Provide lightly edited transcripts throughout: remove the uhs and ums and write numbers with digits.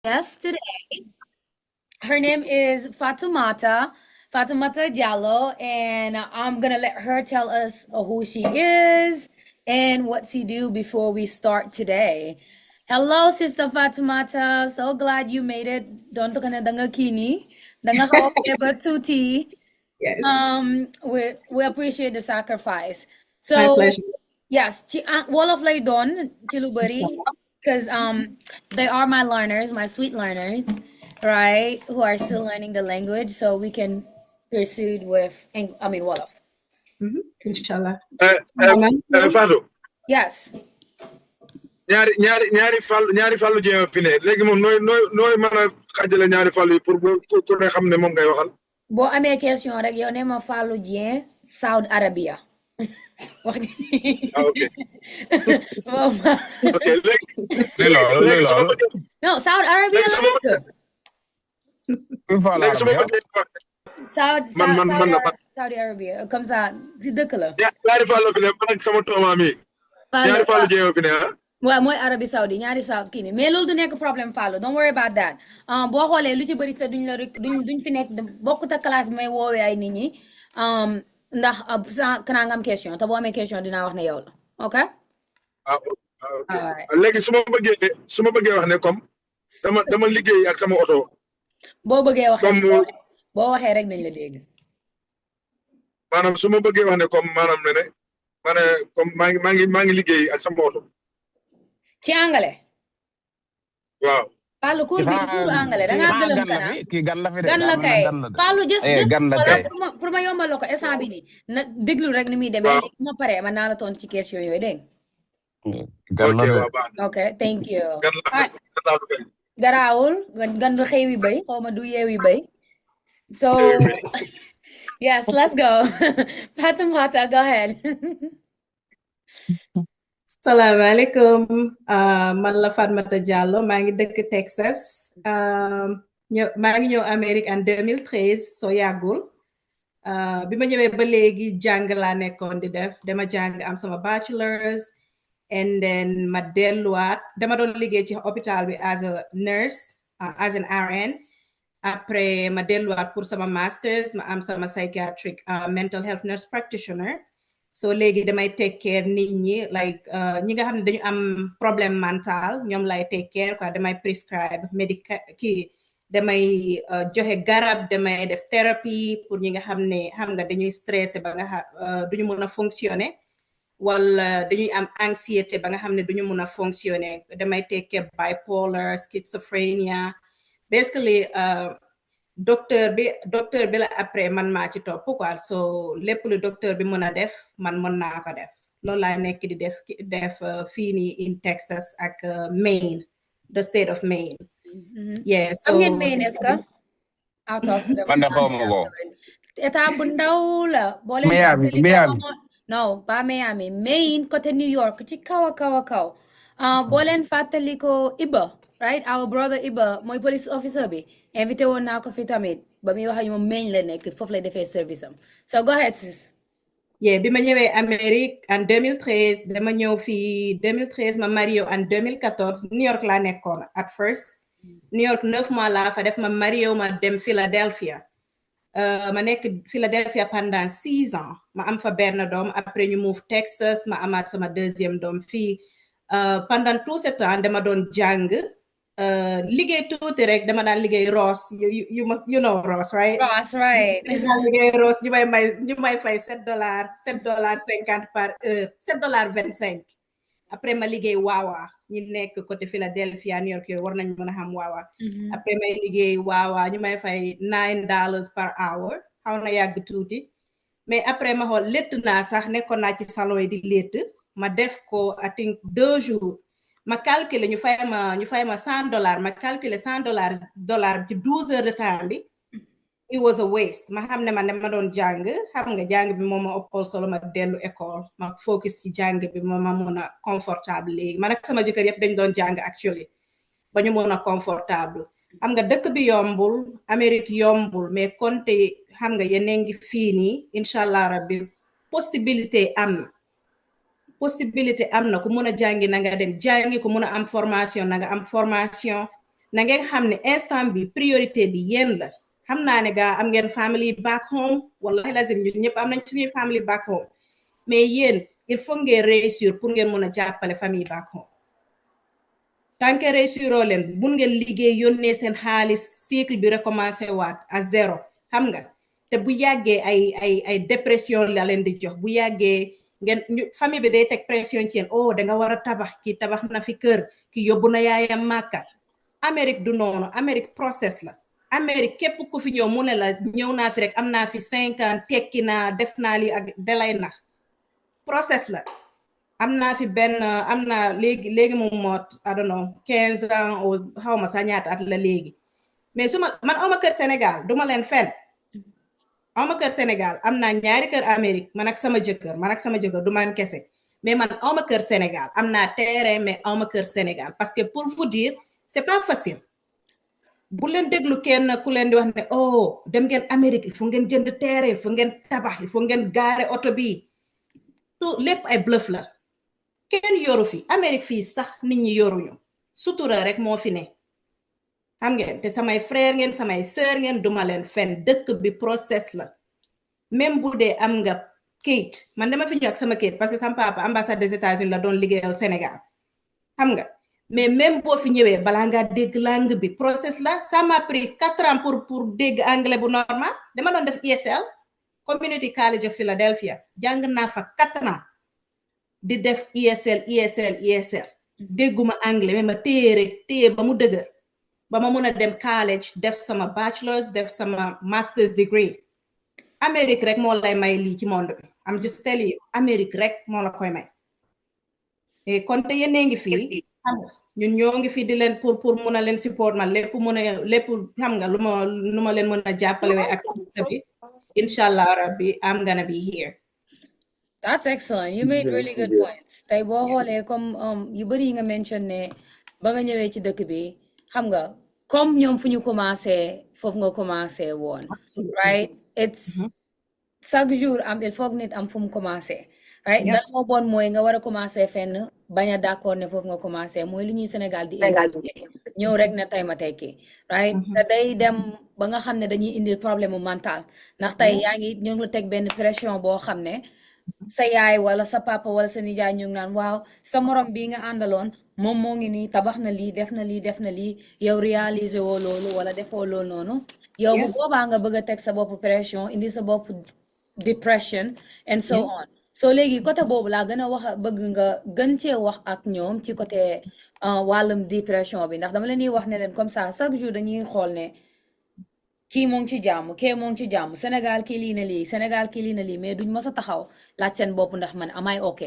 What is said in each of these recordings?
Guest today. Her name is Fatoumata Diallo, and I'm gonna let her tell us who she is and what she do before we start today. Hello, Sister Fatoumata. So glad you made it. Don't kana danga kini, danga ka tuti. Yes, We appreciate the sacrifice. my So pleasure. yes, wall of lay don chilubari because they are my learners, my sweet learners, right? Who are still learning the language, so we can pursue with Wolof. Inshallah. Eh, eh, Fatou Yes. ñaari fallu jéem fi ne léegi moom nooy mën a xajale ñaari fallu yi pour ku ne xam ne moom ngay waxal. Boo amee question rek yow ne ma Fallou Dieng Saudi Arabia. wax Ah, ok ok léegi su ma bëggee non Saudi Arabia léegi la su ma nekk. léegi su ma bëggee Saudi Arabia comme ça si dëkk la. ñaari fallu fi ne man ak sama tooma mi ñaari fallu jéem fi ne ah. waaw mooy Arabie Saoudi ñaari sa kii ni mais loolu du nekk problème Fallou don't worry about that boo xoolee lu ci bëri sa duñ la rek duñ fi nekk bokkut ak classe bi may woowee ay nit ñi ndax kanaa nga am question te boo amee question dinaa wax ne yow la ok. Ok léegi su ma bëggee wax ne comme dama liggéey ak sama oto. boo bëggee waxee comme boo waxee rek nañ la dégg. maanaam su ma bëggee wax ne comme maanaam ne ma ne comme maa ngi liggéey ak sama oto. ci anglais. waaw. Fallou cours bi cours anglais da ngaa gëlëm kana gan la kay Fallou just pour ma yombal ko instant bi nii nag déglu rek ni muy demee léegi ma paree man naa la tontu ci question yooyu dégg ok thank you garaawul gan du xewi bay xaw ma du yeewi bay so yes let's go Fatoumata go ahead. Salaamaaleykum man la Fatoumata Diallo maa ngi dëkk Texas maa ngi ñëw Amérique en 2013 soo yàggul bi ma ñëwee ba léegi jàng laa nekkoon di def dama jàng am sama bachelor's and then ma delluwaat dama doon liggéey ci hôpital bi as a nurse as an RN après ma delluwaat pour sama master's ma am sama psychiatric mental health nurse practitioner so léegi damay take care nit ñi like ñi nga xam ne dañu am problème mental ñoom lay take care quoi damay prescribe damay joxe garab damay def thérapie pour ñi nga xam ne xam nga dañuy stressé ba nga xam duñu mën a fonctionner wala dañuy am anxiété ba nga xam ne duñu mën a fonctionner damay take care bipolar schizophrenia basically docteur bi la après man maa ci topp quoi so lépp lu docteur bi mën a def man mën naa ko def loolu laa nekk di def fii nii in Texas ak Maine the state of Maine. Yeah so Maine est-ce que out of the man de xawma ko état bu ndaw la boo leen Miami non pas Miami Maine côté New York ci kaw a kaw boo leen fàttali ko Iba right our brother Iba mooy police officer bi invité woon naa ko fi tamit ba muy wax moom Maine la nekk foofu lay defee service am so go ahead sis. Yeah bi ma ñëwee Amérique en 2013 dama ñëw fii 2013 ma marié en 2014 New York laa nekkoon at first New York 9 mois laa fa def ma marié ma dem Philadelphia ma nekk Philadelphia pendant 6 ans ma am fa benn doom après ñu move Texas ma amaat sama deuxième doom fii pendant tout ce temps dama doon jàng liggéey tuuti rek dama daan liggéey Ross you know Ross right. Ross right. daan liggéey Ross ñu may fay $7 $7.50 par heure $7.25 après ma liggéey Wawa ñi nekk côté Philadelphia New York yooyu war nañ mën a xam Wawa après may liggéey Wawa ñu may fay $9 par hour xaw na yàgg tuuti mais après ma xool létt naa sax nekkoon naa ci salon yi di létt ma def ko I think 2 jours ma calculer ñu fay ma $100 ma calculer $100 ci 12 heures de temps bi it was a waste ma xam ne man dama doon jàng xam nga jàng bi moom ma ëppal solo ma dellu école ma focus ci jàng bi moom ma mën a confortable léegi man ak sama jëkkër yëpp dañ doon jàng actually ba ñu mën a confortable xam nga dëkk bi yombul Amérique yombul mais konte xam nga yeneen ngi fii nii incha allah rabbi possibilité am na ku mën a jàngi na nga dem jàngi ku mën a am formation na nga am formation na ngeen xam ne instant bi priorité bi yéen la xam naa ne gaa am ngeen family back home wallahi lazim ñun ñëpp am nañ suñuy family back home mais yéen il faut ngeen réussir pour ngeen mën a jàppale famille back home tant que réussiroo leen mun ngeen liggéey yónnee seen xaalis cycle bi recommencé waat à zéro xam nga te bu yàggee ay dépression la leen di jox bu yàggee ngeen famille bi day teg pression ci yéen oh da nga war a tabax kii tabax na fi kër ki yóbbu na yaayam màkka Amérique du noonu Amérique process la Amérique képp ku fi ñëw mu ne la ñëw naa fi rek am naa fi 5 ans tekki naa def naa li ak dalay nax process la am naa fi benn am naa léegi moom moot I don't know 15 ans ou xaw ma sa ñaata at la léegi mais man awma kër Sénégal duma leen fen awma kër Sénégal am naa ñaari kër Amérique man ak sama jëkkër du man kese mais man awma kër Sénégal am naa terrain mais awma kër Sénégal parce que pour vous dire c'est pas facile bu leen déglu kenn ku leen di wax ne oh dem ngeen Amérique il faut ngeen jënd terrain il faut ngeen tabax il faut ngeen gaare oto bi tout lépp ay bluff la kenn yoru fi Amérique fii sax nit ñi yoruñu sutura rek moo fi ne xam ngeen te samay frère ngeen samay sœur ngeen duma leen fen dëkk bi process la même bu dee am nga kayit man dama fi ñëw ak sama kayit parce que sama papa ambassade des États-Unis la doon liggéeyal Sénégal xam nga mais même boo fi ñëwee balaa ngaa dégg langue bi process la ça m'a pris 4 ans pour dégg anglais bu normal dama doon def ESL Community College of Philadelphia jàng naa fa 4 ans di def ESL dégguma anglais mais ma téye ba mu dëgër ba ma mën a dem college def sama bachelor's def sama master's degree Amérique rek moo lay may lii ci monde bi am just tell you Amérique rek moo la koy may et kon te yéen ngi fii xam nga ñun ñoo ngi fi di leen pour mun a leen support man lépp xam nga lu ma leen mën a jàppale ak sa bi inshallah rabbi I'm gonna be here. That's excellent. You made really good points. Tey boo xoolee comme yu bëri yi nga mention ne ba nga ñëwee ci dëkk bi xam nga comme ñoom fu ñu commencé foofu nga commencé woon right it's chaque jour il faut nit am fu mu commencé right lan moo bon mooy nga war a commencé fenn bañ a d'accord ne foofu nga commencé mooy lu ñuy Sénégal di ñëw rek ne tey ma tekki right te day dem ba nga xam ne dañuy indil problème mental ndax tey yaa ngi ñu ngi la teg benn pression boo xam ne sa yaay wala sa papa wala sa nijaay ñu ngi naan waaw sa morom bii nga àndaloon moom moo ngi nii tabax na lii def na lii yow réaliser woo loolu wala defoo loolu noonu yow bu boobaa nga bëgg a teg sa bopp pression indi sa bopp depression and so on so léegi côté boobu laa gën a wax bëgg nga gën cee wax ak ñoom ci côté wàllum dépression bi ndax dama leen di wax ne leen comme ça chaque jour dañuy xool ne kii moo ngi ci jàmm kii moo ngi ci jàmm Sénégal kii lii na lii Sénégal kii lii na lii mais duñ mës a taxaw laaj seen bopp ndax man amay ok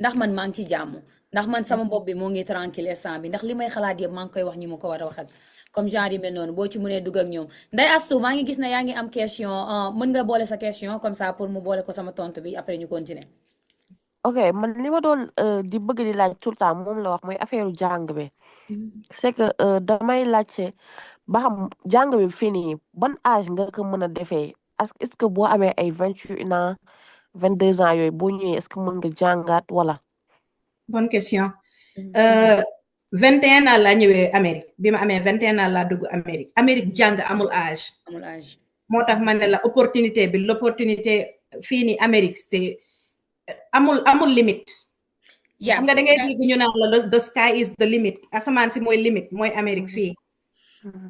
ndax man maa ngi ci jàmm ndax man sama bopp bi moo ngi tranquille instant bi ndax li may xalaat yëpp maa ngi koy wax ñi mu ko war a wax ak comme genre yi mel noonu boo ci mënee dugg ak ñoom Ndeye Astou maa ngi gis ne yaa ngi am question mën nga boole sa question comme ça pour mu boole ko sama tontu bi après ñu continuer. ok man li ma doon di bëgg di laaj tout le temps moom la wax mooy affaire jàng bi c'est que damay laajte ba xam jàng bi fii nii ban âge nga ko mën a defee est-ce que boo amee ay 21 ans 22 ans yooyu boo ñëwee est-ce que mën nga jàngaat wala. bonne question 21 ans laa ñëwee Amérique bi ma amee 21 ans laa dugg Amérique jàng amul âge. moo tax ma ne la opportunité fii nii Amérique c'est amul limite. xam nga da ngay dégg ñu naan la the sky is the limit asamaan si mooy limite mooy Amérique fii.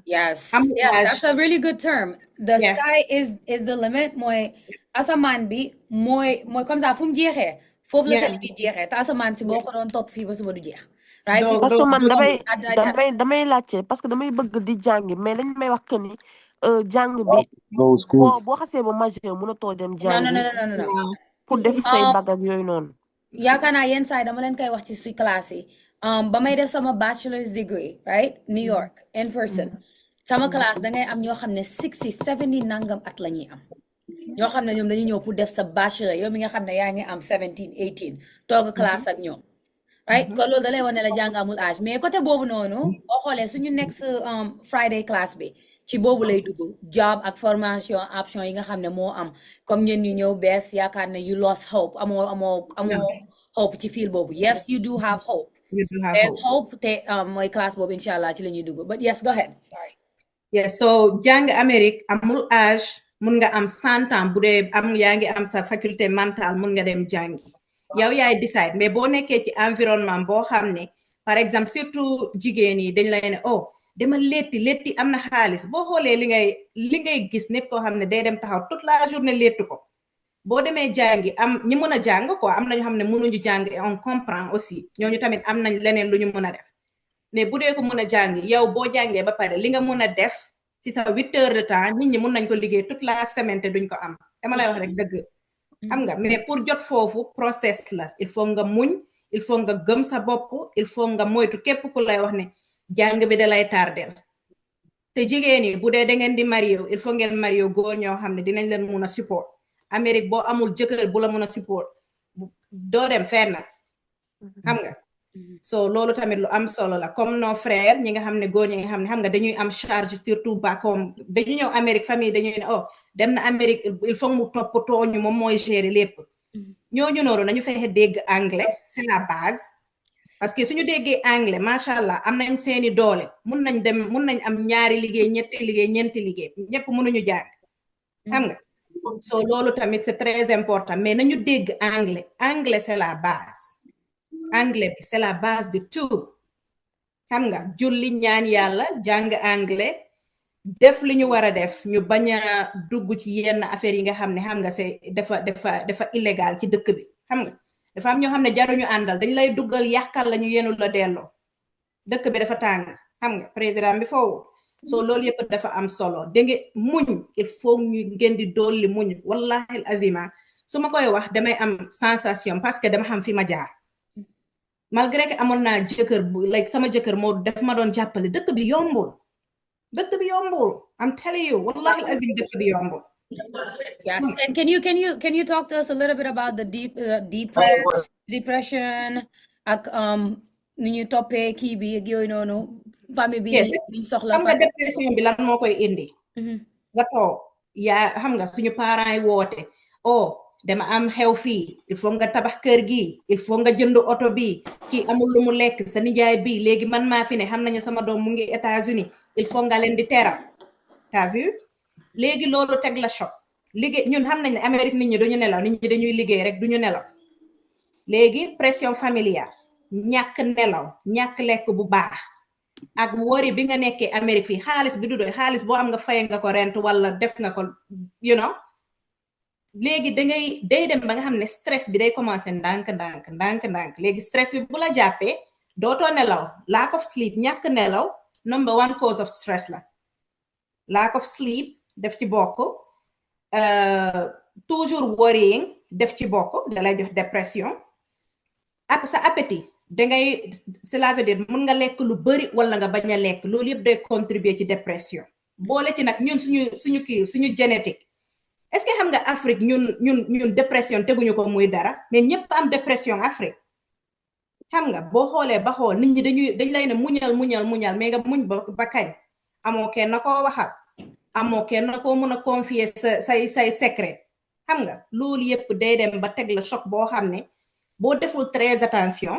Yes, that's a really good term. The sky is the limit. mooy asamaan bi mooy comme ça fu mu jeexee foofu la sa limite jeexee te asamaan si boo ko doon topp fii ba suba du jeex. right parce que man damay laajte parce que damay bëgg di jàngi mais dañ may wax que ni jàng bi boo xasee ba majeur mënatoo dem jàngi non pour def say bag ak yooyu noonu. yaakaar naa yenn saa yi dama leen koy wax ci classe yi ba may def sama bachelor's degree right New York in person sama classe da ngay am ñoo xam ne 60 70 nangam at la ñuy am ñoo xam ne ñoom dañuy ñëw pour def sa bachelor yow mi nga xam ne yaa ngi am 17 18 toog classe ak ñoom right kon loolu da lay wane la jàng amul âge mais côté boobu noonu boo xoolee suñu next Friday class bi ci boobu lay dugg job ak formation option yi nga xam ne moo am comme ñeen ñu ñëw bees yaakaar ne you lost hope amoo hope ci field boobu yes you do have hope you do have There's hope. hope te mooy classe boobu incha allah ci la ñuy dugg but yes go ahead sorry. Yes, so jàng Amérique amul âge mun nga am 100 ans bu dee am yaa ngi am sa faculté mentale mun nga dem jàngi yow yaay decide mais boo nekkee ci environnement boo xam ne par exemple surtout jigéen yi dañ lay ne oh dama letti am na xaalis boo xoolee li ngay gis nit koo xam ne day dem taxaw toute la journée lettu ko boo demee jàngi am ñi mën a jàng quoi am na ñoo xam ne mënuñu jàng et on comprend aussi ñooñu tamit am nañ leneen lu ñu mën a def mais bu dee ko mën a jàng yow boo jàngee ba pare li nga mën a def ci sa 8 heures de temps nit ñi mën nañ ko liggéey toute la semaine te duñ ko am dama lay wax rek dëgg xam nga mais pour jot foofu process la il faut nga muñ il faut nga gëm sa bopp il faut nga moytu képp ku lay wax ne jàng bi da lay tardel te jigéen yi bu dee da ngeen di marié il faut ngeen marié góor ñoo xam ne dinañ leen mun a support Amérique boo amul jëkkër bu la mun a support doo dem fenn xam nga so loolu tamit lu am solo la comme nos frères ñi nga xam ne góor ñi nga xam ne xam nga dañuy am charge surtout ba comme dañu ñëw Amérique famille dañuy ne oh dem na Amérique il faut mu toppatoo ñu moom mooy gérer lépp ñooñu noonu nañu fexe dégg anglais c'est la base parce que suñu déggee anglais macha allah am nañ seeni doole mun nañ am ñaari liggéey ñetti liggéey ñeenti liggéey ñëpp mënuñu jàng xam nga so loolu tamit c'est très important mais nañu dégg anglais c'est la base anglais bi c'est la base de tout xam nga julli ñaan yàlla jàng anglais def li ñu war a def ñu bañ a dugg ci yenn affaires yi nga xam ne xam nga c'est dafa illégal ci dëkk bi xam nga dafa am ñoo xam ne jaruñu àndal dañ lay duggal yàqal la ñu yenu la delloo dëkk bi dafa tàng xam nga président bi foofu so loolu yëpp dafa am solo dégg nga muñ il faut ñu ngeen di dolli muñ wallahi azima su ma koy wax damay am sensation parce que dama xam fi ma jaar malgré que amoon naa jëkkër bu like sama jëkkër moo def ma doon jàppale dëkk bi yombul I'm telling you wallahi azim dëkk bi yombul. Yes, and can you talk to us a little bit about the depression ak ni ñu toppee kii bi ak yooyu noonu famille bi ñu soxla xam nga dépression bi lan moo koy indi nga toog yaa xam nga suñu parents yi woote oh dama am xew fii il faut nga tabax kër gi il faut nga jënd oto bi kii amul lu mu lekk sa nijaay bi léegi man maa fi ne xam nañu sama doom mu ngi États-Unis il faut nga leen di teral t'as vu léegi loolu teg la choc liggéey ñun xam nañ ne Amérique nit ñi duñu nelaw nit ñi dañuy liggéey rek duñu nelaw léegi pression familiale ñàkk nelaw ñàkk lekk bu baax ak wori bi nga nekkee Amérique fii xaalis bi du doy xaalis boo am nga fay nga ko rent wala def nga ko you know léegi day dem ba nga xam ne stress bi day commencé ndànk léegi stress bi bu la jàppee dootoo nelaw lack of sleep ñàkk nelaw number 1 cause of stress la lack of sleep def ci bokk toujours worrying def ci bokk da lay jox dépression sa appétit dangay cela veut dire mën nga lekk lu bari wala nga bañ a lekk loolu yëpp day contribuer ci dépression boole ci nag ñun suñu génétique est-ce que xam nga Afrique ñun dépression teguñu ko muy dara mais ñëpp am dépression Afrique xam nga boo xoolee ba xool nit ñi dañ lay ne muñal mais nga muñ ba kañ amoo kenn koo waxal amoo kenn koo mën a confier say secret xam nga loolu yëpp day dem ba teg la choc boo xam ne boo deful très attention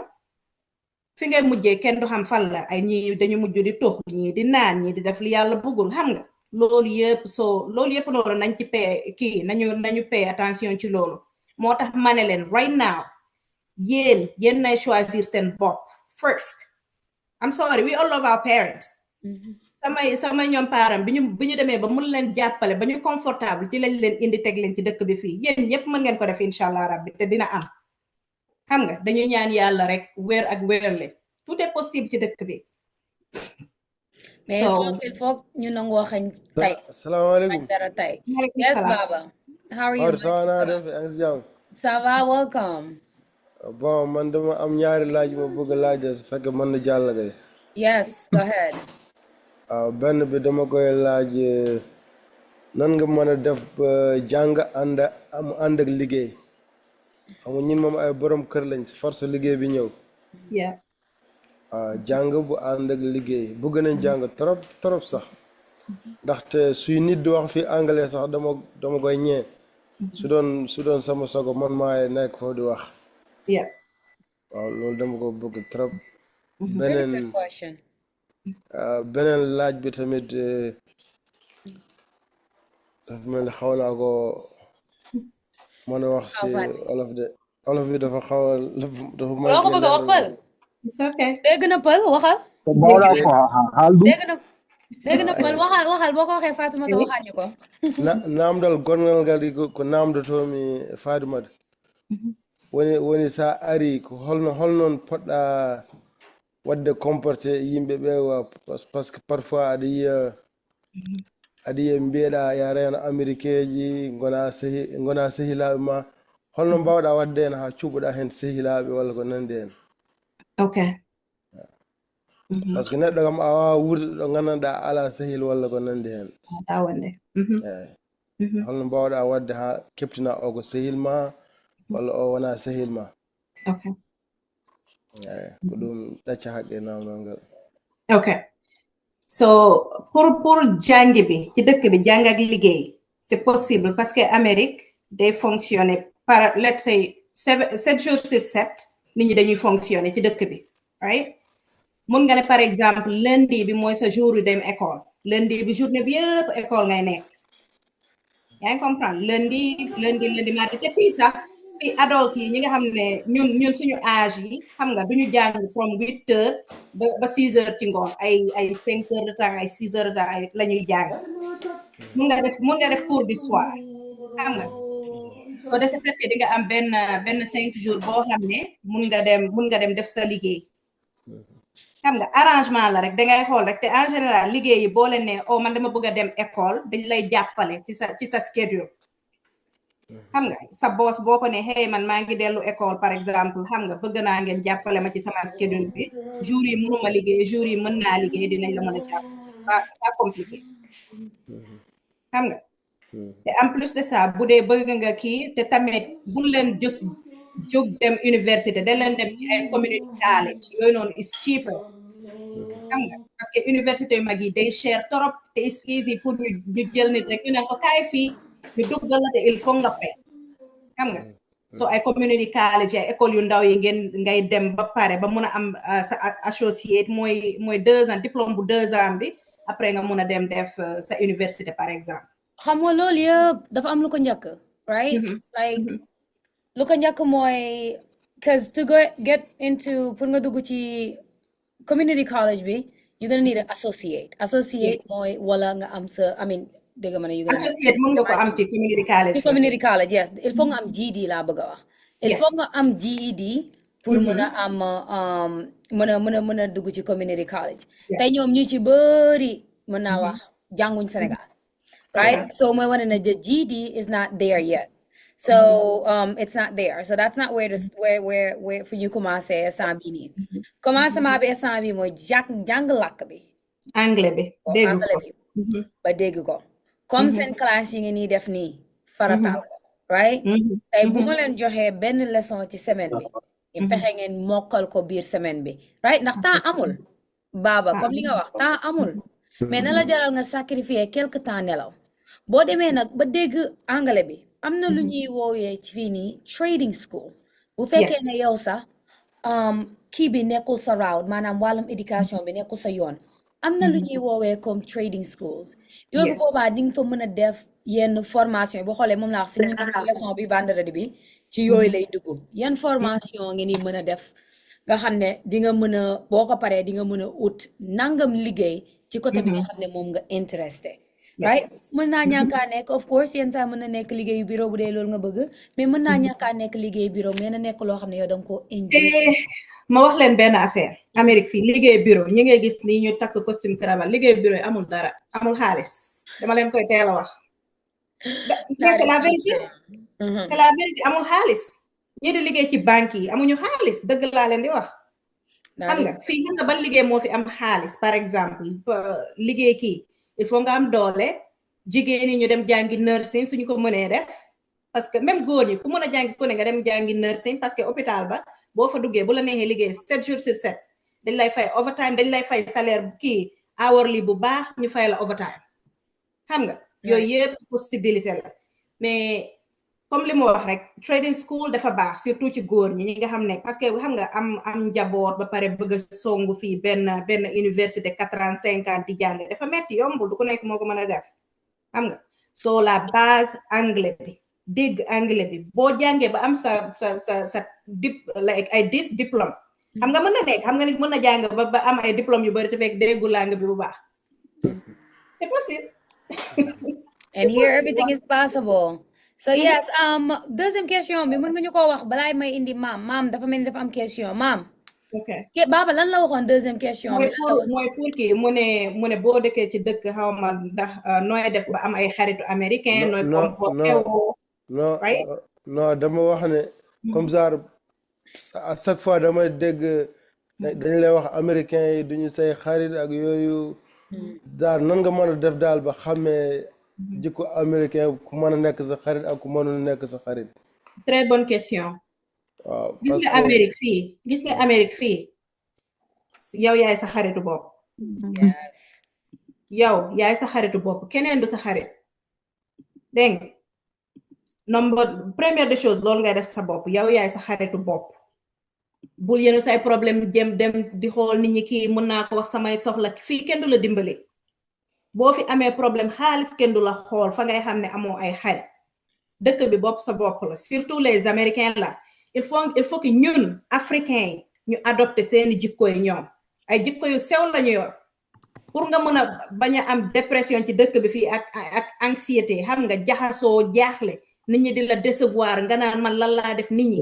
fi ngay mujjee kenn du xam fan la ay ñii dañu mujj di tox ñii di naan ñii di def li yàlla bëggul xam nga loolu yëpp loolu nañ ci nañu pay attention ci loolu moo tax ma ne leen right now yéen nay choisir seen bopp first I'm sorry we all love our parents samay ñoom parents bi ñu demee ba mun leen jàppale ba ñu confortable ci lañ leen indi teg leen ci dëkk bi fii yéen ñëpp mën ngeen ko def incha allah rabbi te dina am xam nga dañuy ñaan yàlla rek wér ak wérle tout est possible ci dëkk bi mais il faut ñu nangoo xañ tey asalaamaaleykum dara tey yes Baba how are you ça va welcome bon man dama am ñaari laaj ma bëgg a laaj su fekkee mën na jàll kay yes go ahead waaw benn bi dama koy laaj nan nga mën a def ba jàng ànd ak liggéey xam nga ñun moom ay borom kër lañ force liggéey bi ñëw waaw jàng bu ànd ak liggéey bëgg nañ jàng trop sax ndaxte suy nit di wax fi anglais sax dama koy ñee su doon sama sogo man maay nekk foofu di wax waaw loolu dama ko bëgg trop Very good beneen question. beneen laaj bi tamit dafa mel ni xaw naa ko mën a wax si olof de olof bi dafa xaw a dafa loo ko manqué bëgg a wax pël It's okay. dégg na pël waxal Bawla ko haldu. dégg na pël waxal boo ko waxee Fatoumata waxaat ñu ko namdal gongal ngal ko namdotomi Fatoumata woni sa ari ko holnoon poɗɗa wadde comporté yimɓe ɓe par ce que parfois aɗa yiya mbiyeɗa ya rewno américain ji gona sehilaɓe ma holno mbawɗa wadde hen ha cuɓoɗa hen sehilaɓe walla ko nandi hen Okay. par ce que neɗɗo kam a wawa wurde ɗo gandanɗa ala sehil walla ko nandi hen That one there. eyyi holno mbawɗa wadde ha keptina o ko sehil ma walla o wona sehil ma Okay. eyyi ko ɗum ɗacca haqqe namdal ngal Okay. So pour jàngi bi ci dëkk bi jàng ak liggéey c'est possible parce que Amérique day fonctionner par let's say 7 jours sur 7 nit ñi dañuy fonctionner ci dëkk bi right mun nga ne par exemple lundi bi mooy sa jour yu dem école lundi bi journée bi yëpp école ngay nekk yaa ngi comprendre lundi mardi te fii sax fii adulte yi ñi nga xam ne ñun suñu âge yi xam nga duñu jàng from 8 heures ba 6 heures ci ngoon ay 5 heures de temps ay 6 heures de temps la ñuy jàng mun nga def cours du soir xam nga soo de ce fait que di nga am benn 5 jours boo xam ne mun nga dem def sa liggéey xam nga arrangement la rek dangay xool rek te en général liggéey yi boo leen ne oh man dama bëgg a dem école dañ lay jàppale ci sa schedule xam nga sa boss boo ko ne hey man maa ngi dellu école par exemple xam nga bëgg naa ngeen jàppale ma ci sama schedule bi jour yi mënuma liggéey jour yi mën naa liggéey dinañ la mën a jàpp c'est pas compliqué xam nga te en plus de ça bu dee bëgg nga kii te tamit bu leen just jóg dem université da leen dem ci ay community college yooyu noonu is cheaper xam nga parce que université yu mag yi day cher trop te is easy pour ñu jël nit rek ñu ne ko kaay fii ñu duggal la te il faut nga fay xam nga so ay community college ay école yu ndaw yi ngay dem ba pare ba mun a am sa associate mooy 2 ans diplôme bu 2 ans bi après nga mun a dem def sa université par exemple xam nga loolu yëpp dafa am lu ko njëkk right like lu ko njëkk mooy because to get into pour nga dugg ci community college bi you're gonna need an associate mooy wala nga am sa dégg ma ne associate mën nga ko am ci community college yes il faut nga am GED laa bëgg a wax il faut nga am GED pour mën a am mën a dugg ci community college tey ñoom ñu ci bëri mën naa wax jànguñ Sénégal right so mooy wane ne the GED is not there yet so it's not there so that's not where fu ñu commencé instant bi nii commencement bi instant bi mooy jàng làkk bi anglais bi dégg ko ba dégg ko comme seen classe yi ngeen nii def nii farataal ko right tey bu ma leen joxee benn leçon ci semaine bi i fexe ngeen mokkal ko biir semaine bi right ndax temps amul baaba comme li nga wax temps amul mais na la jaral nga sacrifier quelque temps nelaw boo demee nag ba dégg anglais bi am na lu ñuy woowee ci fii nii trading school bu fekkee ne yow sax kii bi nekkul sa route maanaam wàllum éducation bi nekkul sa yoon am na lu ñuy woowee comme trading schools yooyu boobaa di nga fa mën a def yenn formation boo xoolee moom laa wax si ñu ci leçon bi vendredi bi ci yooyu lay dugg yenn formation ngeen di mën a def nga xam ne di nga mën a boo ko paree di nga mën a ut nangam liggéey ci côté bi nga xam ne moom nga intéressé right mën naa ñàkkaa nekk of course yenn saa mën na nekk liggéeyu bureau bu dee loolu nga bëgg mais mën naa ñàkkaa nekk liggéey bureau mais na nekk loo xam ne yow danga koo enjoy ma wax leen benn affaire Amérique fii liggéey bureau ñi ngay gis nii ñu takk costume cravate liggéey bureau yi amul dara amul xaalis dama leen koy teel a wax mais c'est la vérité c'est la vérité amul xaalis ñi di liggéey ci banque yi amuñu xaalis dëgg laa leen di wax xam nga fii xam nga ban liggéey moo fi am xaalis par exemple liggéey kii il faut nga am doole jigéen ñi ñu dem jàngi nursing suñu ko mënee def parce que même góor ñi ku mën a jàngi ku ne nga dem jàngi nursing parce que hôpital ba boo fa duggee bu la neexee liggéey 7 jours sur 7 dañ lay fay overtime dañ lay fay salaire kii hourly bu baax ñu fay la overtime xam nga yooyu yëpp possibilité la mais comme li mu wax rek trading school dafa baax surtout ci góor ñi nga xam ne parce que xam nga am njaboot ba pare bëgg a songu fii benn université 4 ans 5 ans di jàng dafa metti yombul du ko nekk moo ko mën a def xam nga so la base anglais bi dégg anglais bi boo jàngee ba am sa like ay 10 diplôme xam nga mën na nekk xam nga nit mën na jàng ba am ay diplôme yu bari te fekk déggu langue bi bu baax c'est possible and here everything is possible. So yes, deuxième question bi mën nga ñu ko wax balaay may indi maam dafa mel ni dafa am question maam. ok Baba lan la waxoon deuxième question bi. mooy pour kii mu ne boo dëkkee ci dëkk xaw ma ndax nooy def ba am ay xaritu américain nooy comporté woo non dama wax ne comme ça à chaque fois dama dégg dañ lay wax américain yi duñu say xarit ak yooyu daal nan nga mën a def daal ba xamee jikko américain ku mën a nekk sa xarit ak ku mënul nekk sa xarit. très bonne question. waaw gis nga Amérique fii yow yaay sa xaritu bopp. yow yaay sa xaritu bopp keneen du sa xarit dégg nga première des choses loolu ngay def sa bopp yow yaay sa xaritu bopp. bul yenu say problème dem di xool nit ñi kii mën naa ko wax samay soxla fii kenn du la dimbali. boo fi amee problème xaalis kenn du la xool fa ngay xam ne amoo ay xarit dëkk bi bopp sa bopp la surtout les américains là il faut que ñun africains yi ñu adopté seeni jikko yi ñoom ay jikko yu sew lañu yor pour nga mën a bañ a am dépression ci dëkk bi fii ak anxiété xam nga jaxasoo jaaxle nit ñi di la décevoir nga naan man lan laa def nit ñi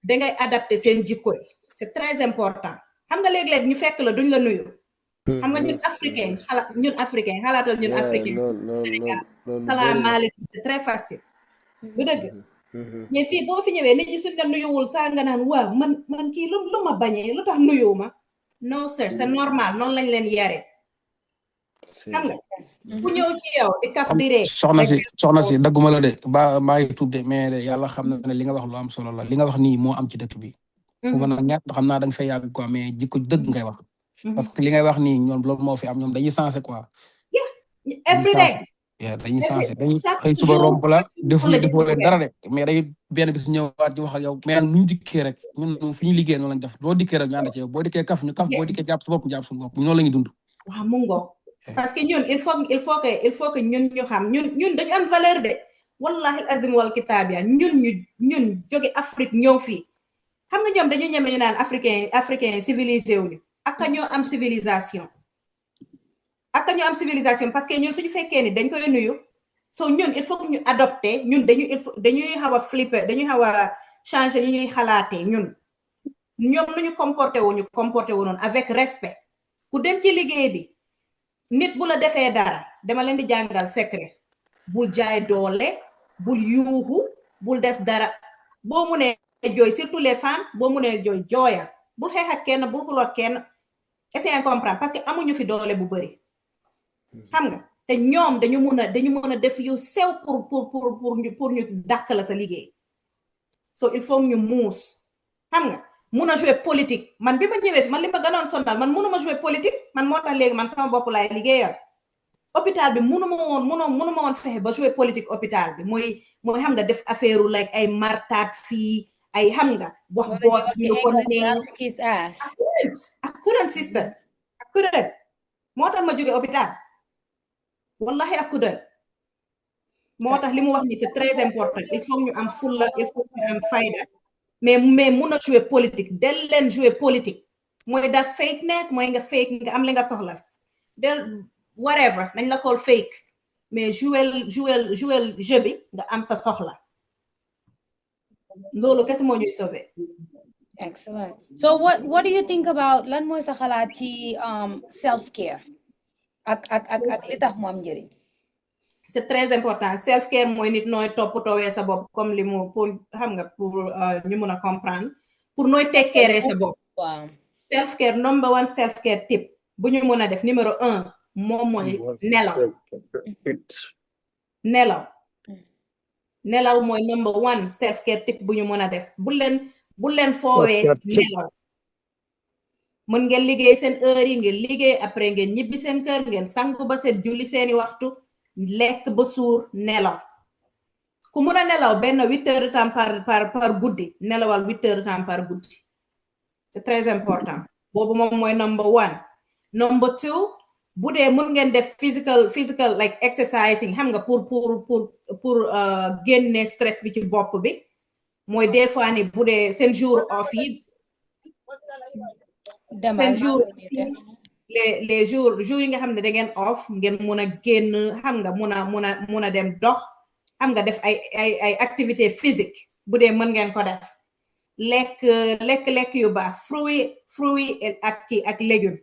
dangay adapté seen jikko yi c'est très important xam nga léeg-léeg ñu fekk la duñ la nuyu xam nga ñun africain xalaatal ñun africain salaamaaleykum c'est très facile bu dëgg mais fii boo fi ñëwee nit ñi suñ la nuyuwul saa nga naan waaw man kii lu ma bañee lu tax nuyu ma non sir c'est normal noonu lañ leen yare xam nga ku ñëw ci yow di kaf di ree soxna si dagguma la de maa ngi tuub de mais de yàlla xam na ne li nga wax lu am solo la li nga wax nii moo am ci dëkk bi fu mën a ñàkk xam naa da nga fay yàgg quoi mais jikko dëgg ngay wax parce que li ngay wax nii ñoom loolu moo fi am ñoom dañuy sensé quoi. every day. dañuy sensé dañuy xëy suba romb la defoo leen dara de mais day benn bis ñëwaat di wax ak yow mais nag nu ñu dikkee rek ñun fi ñu liggéey noonu lañ def boo dikkee rek ñu ànd ci yow boo dikkee kaf ñu kaf boo dikkee jàpp su bopp ñu jàpp suñu bopp noonu la ñuy dund. waaw mu ngoog parce que ñun il faut que ñun ñu xam ñun dañu am valeur de wallahi azim wal kitaab ya ñun jóge Afrique ñëw fii xam nga ñoom dañu ñeme ñu naan africain civilisé wuñu ak ñoo am civilisation parce que ñun suñu fekkee ni dañ koy nuyu so ñun il faut que ñu adopté ñun dañuy xaw a flipper dañuy xaw a changer li ñuy xalaatee ñoom nu ñu comporté wu noonu avec respect ku dem ci liggéey bi nit bu la defee dara dama leen di jàngal secret bul jaay doole bul yuuxu bul def dara boo mu nee jooy surtout les femmes boo mu nee jooyal bul xeex ak kenn bul xuloo kenn essayer comprendre parce que amuñu fi doole bu bari xam nga te ñoom dañu mën a def yu sew pour ñu dàq la sa liggéey so il faut ñu muus xam nga mun a jouer politique man bi ma ñëwee fi man li ma gënoon sonal man mënuma jouer politique man moo tax léegi man sama bopp laay liggéeyal hôpital bi mënuma woon fexe ba jouer politique hôpital bi mooy xam nga def affaire like ay martaat fii ay xam nga wax boss bi lu ko neex I couldn't sister I couldn't moo tax ma jóge hôpital wallahi I couldn't moo tax li mu wax ni c'est très important il faut ñu am fulla il faut ñu am fayda mais mun a jouer politique del leen jouer politique mooy da fakeness mooy nga fake nga am li nga soxla del whatever nañ la call fake mais jouer jeu bi nga am sa soxla loolu kese moo ñuy sauver. Excellent. So what do you think about lan mooy sa xalaat ci self care ak li tax mu am njëriñ. c'est très important self care mooy nit nooy toppatoowee sa bopp comme li mu pour xam nga pour ñu mun a comprendre pour nooy tekkeeree sa bopp. waaw self care number one self care tip bu ñu mun a def numéro 1 moom mooy nelaw mooy number one self care tip bu ñu mën a def bu leen foowee nelaw mën ngeen liggéey seen heure yi ngeen liggéey après ngeen ñibbi seen kër ngeen sangu ba seen julli seeni waxtu lekk ba suur nelaw ku mun a nelaw benn 8 heures de temps par guddi nelawal 8 heures de temps par guddi c'est très important boobu moom mooy number 1 number 2 bu dee mun ngeen def physical like exercising xam nga pour génne stress bi ci bopp bi mooy des fois ni bu dee seen jour off yi seen jour les jours yi nga xam ne da ngeen off ngeen mun a génn xam nga mun a dem dox xam nga def ay activité physique bu dee mën ngeen ko def lekk yu baax fruit ak légume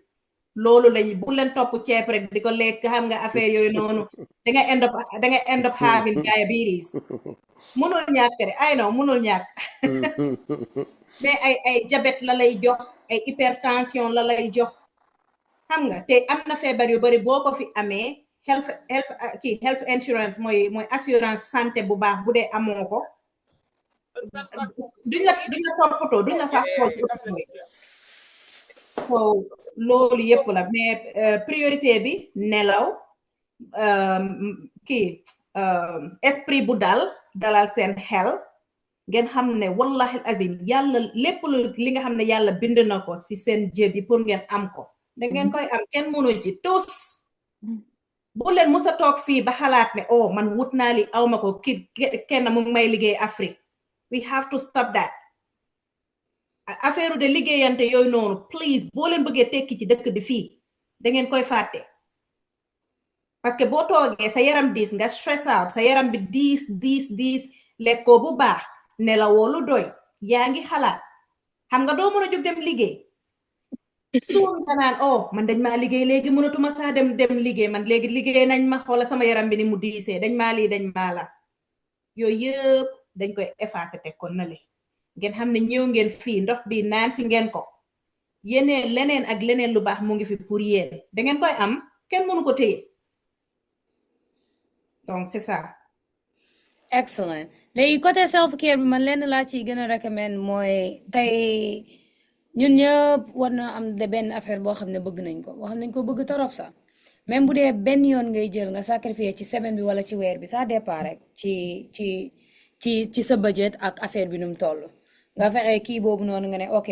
loolu lañ bu leen topp ceeb rek di ko lekk xam nga affaire yooyu noonu da nga end up having diabetes mënul ñàkk de I know mënul ñàkk mais ay diabète la lay jox ay hypertension la lay jox xam nga te am na feebar yu bari boo ko fi amee health insurance mooy assurance santé bu baax bu dee amoo ko duñ la toppatoo duñ la sax xool ci hôpital yi so loolu yëpp la mais priorité bi nelaw esprit bu dalal seen xel ngeen xam ne wallahi azim yàlla lépp li nga xam ne yàlla bind na ko ci seen jëb yi pour ngeen am ko da ngeen koy am kenn mënu ci tus bu leen musa toog fii ba xalaat ne oh man wut naa li awma ko kenn mu may liggéey Afrique we have to stop that affaire de liggéeyante yooyu noonu please boo leen bëggee tekki ci dëkk bi fii da ngeen koy fàtte parce que boo toogee sa yaram diis nga stress out sa yaram bi diis lekkoo bu baax nelawoo lu doy yaa ngi xalaat xam nga doo mën a jóg dem liggéey suun nga naan oh man dañ maa liggéey léegi mënatuma sax dem liggéey man léegi liggéey nañ ma xoola sama yaram bi ni mu diisee dañ maa lii dañ maa la yooyu yëpp dañ koy effacer teg ko na le ngeen xam ne ñëw ngeen fii ndox bi naan si ngeen ko yeneen leneen ak leneen lu baax mu ngi fi pour yéen da ngeen koy am kenn mënu ko téye donc c'est ça. Excellent. léegi côté self care bi man lenn laa ciy gën a recommend mooy tey ñun ñëpp war na am de benn affaire boo xam ne bëgg nañ ko bëgg torop sax même bu dee benn yoon ngay jël nga sacrifier ci semaine bi wala ci weer bi ça dépend rek ci sa budget ak affaire bi nu mu toll nga fexe kii boobu noonu nga ne ok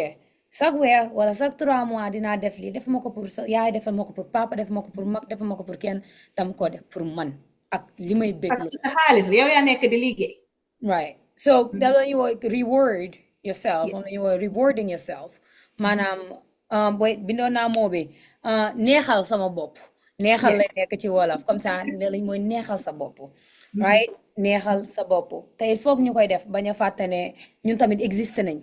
chaque weer wala chaque 3 mois dinaa def lii def ma ko pour sa yaay defal ma ko pour papa def ma ko pour mag def ma ko pour kenn dam ko def pour man ak li may bëgg parce que sa xaalis yow yaa nekk di liggéey right so that la ñuy reward yourself moom la ñuy woo rewarding yourself maanaam boy bindoon naa moo bi neexal sama bopp neexal lay nekk ci wolof comme ça ne lañ mooy neexal sa bopp right neexal sa bopp te il faut ñu koy def bañ a fàtte ne ñun tamit existe nañ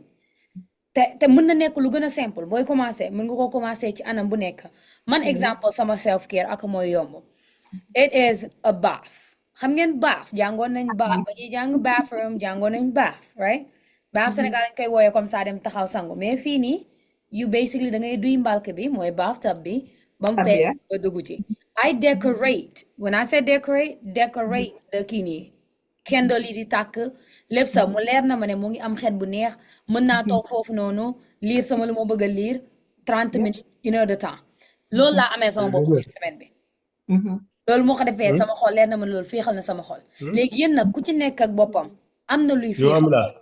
te mën na nekk lu gën a simple booy commencé mën nga ko commencé ci anam bu nekk man exemple sama self care ak mooy yomb it is a bath xam ngeen bath jàngoon nañ bath ba ñuy jàng bathroom jàngoon nañ bath right bath Sénégal lañ koy wooyee comme ça dem taxaw sangu mais fii nii you basically da ngay duy mbalk bi mooy bathtub bi ba mu fees nga dugg ci I decorate when I say decorate the kii nii candle yi di tàkk lépp sax mu leer na ma ne mu ngi am xet bu neex mën naa toog foofu noonu liir sama lu ma bëgg a liir 30 minutes 1 heure de temps loolu laa amee sama bopp biir semaine bi loolu moo ko defee sama xol leer na ma loolu féexal na sama xol léegi yéen nag ku ci nekk ak boppam am na luy féexal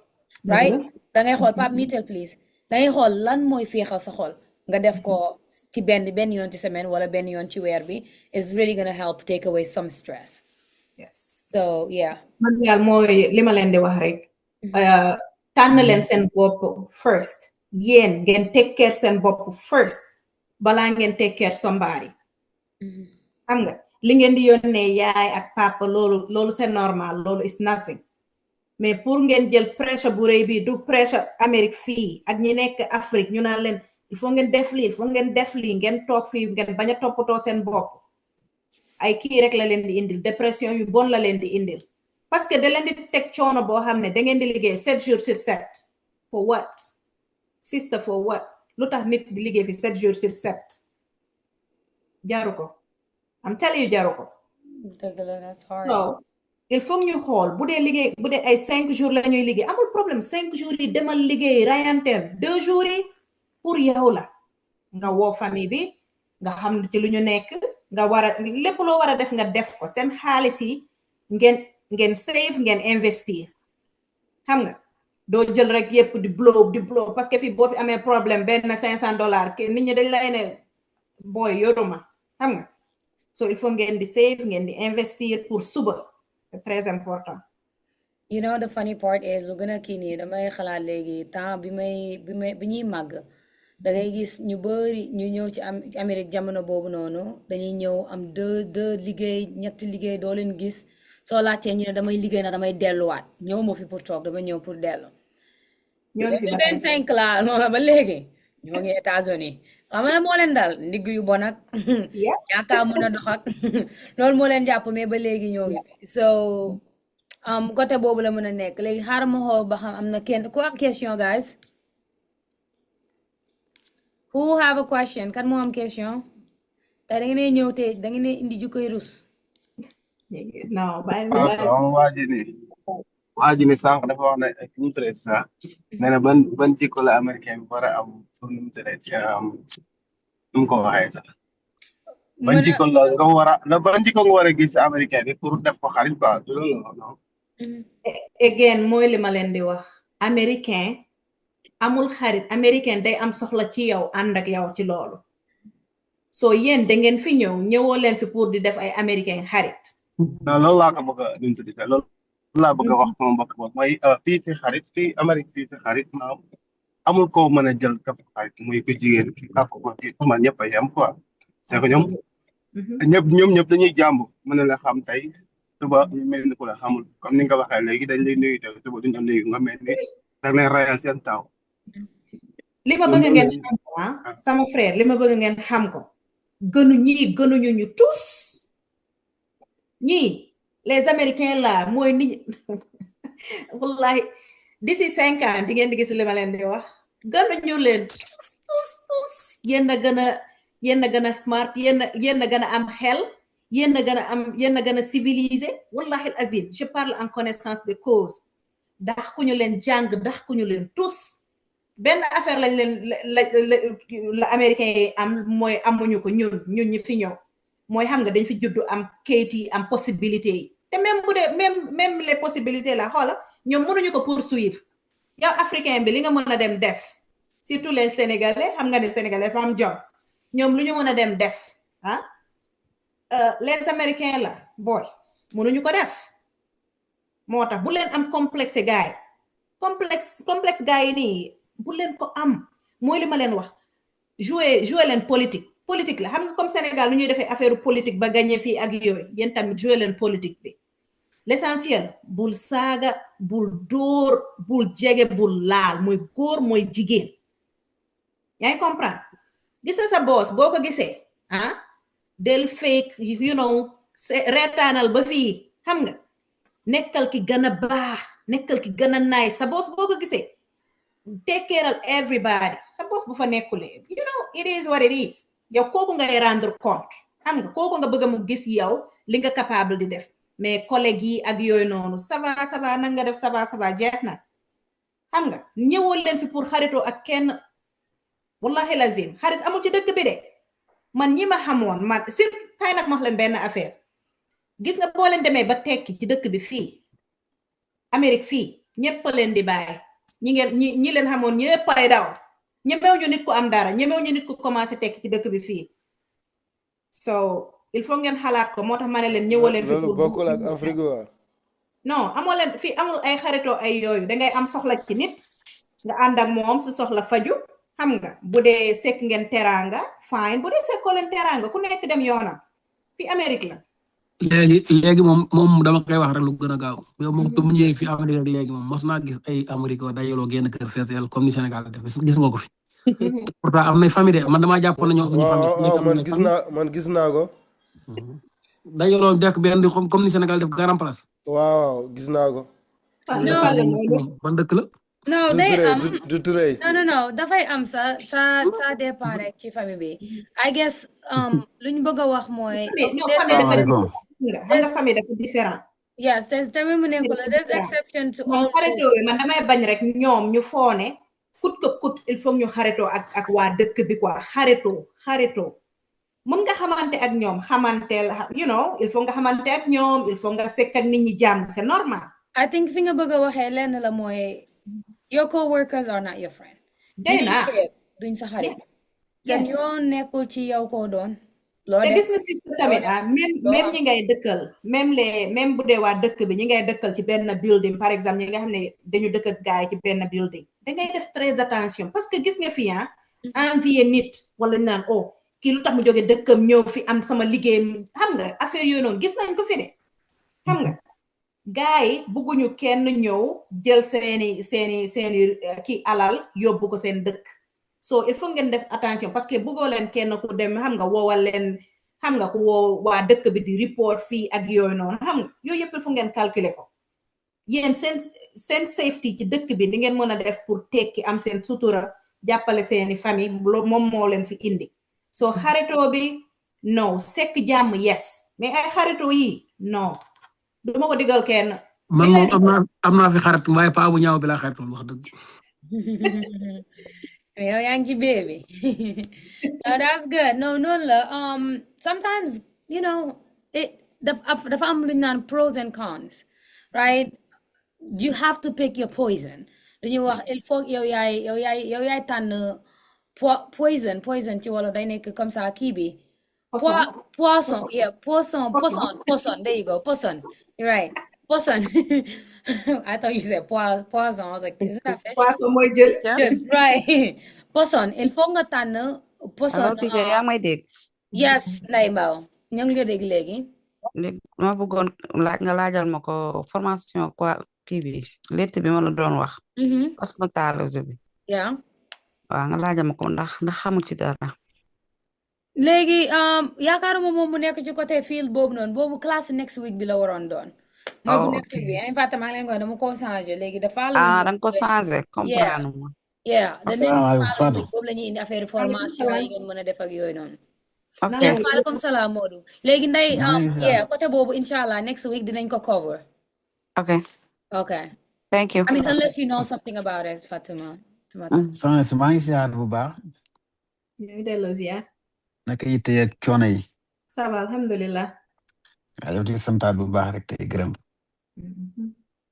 right da ngay xool Pape Mitel please da ngay xool lan mooy féexal sa xol nga def ko ci benn yoon ci semaine wala benn yoon ci weer bi is really gonna help take away some stress. Yes. So yeah. man daal mooy li ma leen di wax rek tànn leen seen bopp first yéen ngeen take care seen bopp first balaa ngeen take care somebody xam nga li ngeen di yónnee yaay ak papa loolu c'est normal loolu is nothing mais pour ngeen jël pressure bu rëy bi du pressure Amérique fii ak ñi nekk Afrique ñu naan leen il faut ngeen def lii ngeen toog fii ngeen bañ a toppatoo seen bopp ay kii rek la leen di indil dépression yu bon la leen di indil parce que da leen di teg coono boo xam ne da ngeen di liggéey 7 jours sur 7 for what sister for what lu tax nit di liggéey fi 7 jours sur 7 jaru ko am tell you jaru ko so il faut ñu xool bu dee ay 5 jours la ñuy liggéey amul problème 5 jours yi demal liggéey rayanteel 2 jours yi pour yow la nga woo famille bi nga xam ci lu ñu nekk nga war a lépp loo war a def nga def ko seen xaalis yi ngeen ngeen save ngeen investir xam nga doo jël rek yépp di blow parce que fii boo fi amee problème benn $500 ke nit ñi dañ lay ne booy yoruma xam nga so il faut ngeen di save ngeen di investir pour suba c'est très important. You know, the funny part is lu gën a kii nii damay xalaat léegi temps bi ñuy màgg da ngay gis ñu bëri ñu ñëw ci Amérique jamono boobu noonu dañuy ñëw am deux liggéey ñetti liggéey doo leen gis soo laajtee ñu ne damay liggéey na damay delluwaat ñëw ma fi pour toog damay ñëw pour dellu. ñoo ngi fi 2025 la non ba léegi ñoo ngi États-Unis xam nga moo leen dal ndigg yu bon ak ñaaka mën a dox ak loolu moo leen jàpp mais ba léegi ñoo ngi fi so côté boobu la mën a nekk léegi xaaral ma xool ba xam am na kenn ku am question guys who have a question kan moo am question te da ngeen ñëw te da ngeen indi jukkoy rus non bàyyi waa ji ni sànq dafa wax ne nu mu tuddee sax nee na ban jikko la américain bi war a am pour nu mu tuddee ci nu mu ko waxee sax ban jikko la nga war a ban jikko nga war a gis américain bi pour def ko xarit quoi du loolu non again mooy li ma leen di wax américain amul xarit américain day am soxla ci yow ànd ak yow ci loolu so yéen da ngeen fi ñëwoo leen fi pour di def ay américain xarit non loolu laa ko bëgg a nu mu tuddee loolu laa bëgg a wax sama mbokk boobu mooy fii si xarit fii Amérique fii si xarit maam amul koo mën a jël kap xarit muy ko jigéen ki ak ko kii pour man ñëpp a yem quoi c'est que ñoom ñëpp dañuy jàmb mën na la xam tey suba ñu mel ni ku la xamul comme ni nga waxee léegi dañ lay nuyu te suba duñu am nuyu nga mel ni da leen rayal seen taw li ma bëgg ngeen xam ko sama frère li ma bëgg ngeen xam ko gënuñu ñu tous ñii les américains là mooy nit wallahi d'ici 5 ans di ngeen di gis li ma leen di wax gënuñu leen tous yéen a gën a smart yéen a gën a am xel yéen a gën a civilisé wallahi azim je parle en connaissance de cause dax ku ñu leen jàng dax ku ñu leen tous benn affaire lañ leen la américain yi am mooy amuñu ko ñun ñi fi ñëw mooy xam nga dañ fi juddu am kayit yi am possibilité yi te même bu dee même les possibilités la xoola ñoom mënuñu ko poursuivre yow africain bi li nga mën a dem def surtout les sénégalais xam nga ne sénégalais dafa am jom ñoom lu ñu mën a dem def les américains la booy mënuñu ko def moo tax bu leen am complexe gaay complexe gaay yi nii bu leen ko am mooy li ma leen wax jouer leen politique la xam nga comme Sénégal lu ñuy defee affaire politique ba gagné fii ak yooyu yéen tamit jouer leen politique bi l'essentiel bul saaga bul dóor bul jege bul laal mooy góor mooy jigéen yaa ngi comprendre gis na sa boss boo ko gisee del fake reetaanal ba fii xam nga nekkal ki gën a baax nekkal ki gën a naay sa boss boo ko gisee take care of everybody sa boss bu fa nekkulee it is what it is yow kooku ngay rendre compte xam nga kooku nga bëgg mu gis yow li nga capable di def mais collègue yi ak yooyu noonu ça va nag nga def ça va jeex na xam nga ñëwoo leen fi pour xaritoo ak kenn wallahi lazim xarit amul ci dëkk bi de man ñi ma xamoon man surtout kay nag ma wax leen benn affaire gis nga boo leen demee ba tekki ci dëkk bi fii Amérique fii ñëpp leen di bàyyi ñi leen xamoon ñëpp ay daw ñemew ñu nit ku am dara ñemew ñu nit ku commencé tekki ci dëkk bi fii so il faut ngeen xalaat ko moo tax ma ne leen ñëwoo leen fi loolu bokkul ak Afrique wa non amoo leen fii amul ay xaritoo ay yooyu dangay am soxla ci nit nga ànd ak moom su soxla faju xam nga bu dee sekk ngeen teraanga fine bu dee sekkoo leen teraanga ku nekk dem yoonam fi Amérique la léegi moom dama koy wax rek lu gën a gaaw yow moom mu ñëwee fi Amérique rek léegi moom mos naa gis ay Amérique dajaloo génn kër feesel comme ni Sénégal def gis nga ko fi pourtant am na famille de man damaa jàppoon na ñoom amuñu famille man gis naa ko dajaloo dekk benn comme ni Sénégal def grand place waaw gis naa ko ban dëkk la non day am du turé non dafay am ça dépend rek ci famille bi I guess luñ bëgg a wax mooy xam nga famille dafa différent yes tamit mu nekk la there's exception to all xaritoo bi man damay bañ rek ñoom ñu foone kut ko kut il faut ñu xaritoo ak waa dëkk bi quoi xaritoo mën nga xamante ak ñoom xamanteel you know il faut nga xamante ak ñoom il faut nga sekk ak nit ñi jàmm c'est normal. I think fi nga bëgg a waxee lenn la mooy your co-workers are not your friend. Day na. Duñ sa xarit. Yes. Seen yoon nekkul ci yow koo doon. Loo te def gis nga système tamit même ñi ngay dëkkal même bu dee waa dëkk bi ñi ngay dëkkal ci benn building par exemple ñi nga xam ne dañu dëkk ak gaay ci benn building da ngay def très attention parce que gis nga fi envier nit wala ñu naan oh kii lu tax mu jóge dëkkam ñëw fi am sama liggéey xam nga affaire yooyu noonu gis nañ ko fi de xam nga gaay yi bugguñu kenn ñëw jël seeni kii alal yóbbu ko seen dëkk. So il faut ngeen def attention parce que bëggoo leen kenn ku dem xam nga woowal leen xam nga ku woo waa dëkk bi di report fii ak yooyu noonu xam nga yooyu yëpp il faut ngeen calculer ko yéen seen safety ci dëkk bi di ngeen mën a def pour tekki am seen sutura jàppale seeni famille moom moo leen fi indi so xaritoo bi non sekk jàmm yes mais ay xaritoo yi non duma ko digal kenn. man moom am naa fi xarit waaye paa bu ñaaw bi la xaritoon wax dëgg. Yo, Yankee baby. No, that's good. No, sometimes, you know, the family pros and cons, right? You have to pick your poison. Then you wax il faut yow yaay tànn poison ci wala day nekk comme ça kii bi. Poison. Yeah, poison. There you go. Poison. You're right. Poison. I thought you said poison. I was like, isn't that fish? Poison mooy jël. Right. Poison. Il faut nga tànn poison. yaa may dégg. Yes, Ndeye Mbow. ñu ngi la dégg léegi. léegi ma bëggoon nga laajal ma ko formation quoi kii bi létt bi ma la doon wax. cosmétologie bi. Yeah. waaw nga laajal ma ko ndax xamul ci dara. léegi yaakaaruma moom mu nekk ci côté field boobu noonu boobu classe next week bi la waroon doon. mooy bu next week bi en fait maa ngi leen ko dama ko changé léegi dafa da nga ko changé comprendre ma. yeah boobu la ñuy indi affaire formation yi ngeen mën a def ak yooyu noonu. ok maaleykum salaam Modou. léegi Ndeye côté boobu incha allah next week dinañ ko cover. ok thank you. I mean unless you know something about it Fatuma. soxna si maa ngi ziar bu baax. ñu ngi delloo ziar. naka yitte ak coono yi. ça va alhamdulilah. waaw yow di santaat bu baax rek tey gërëm.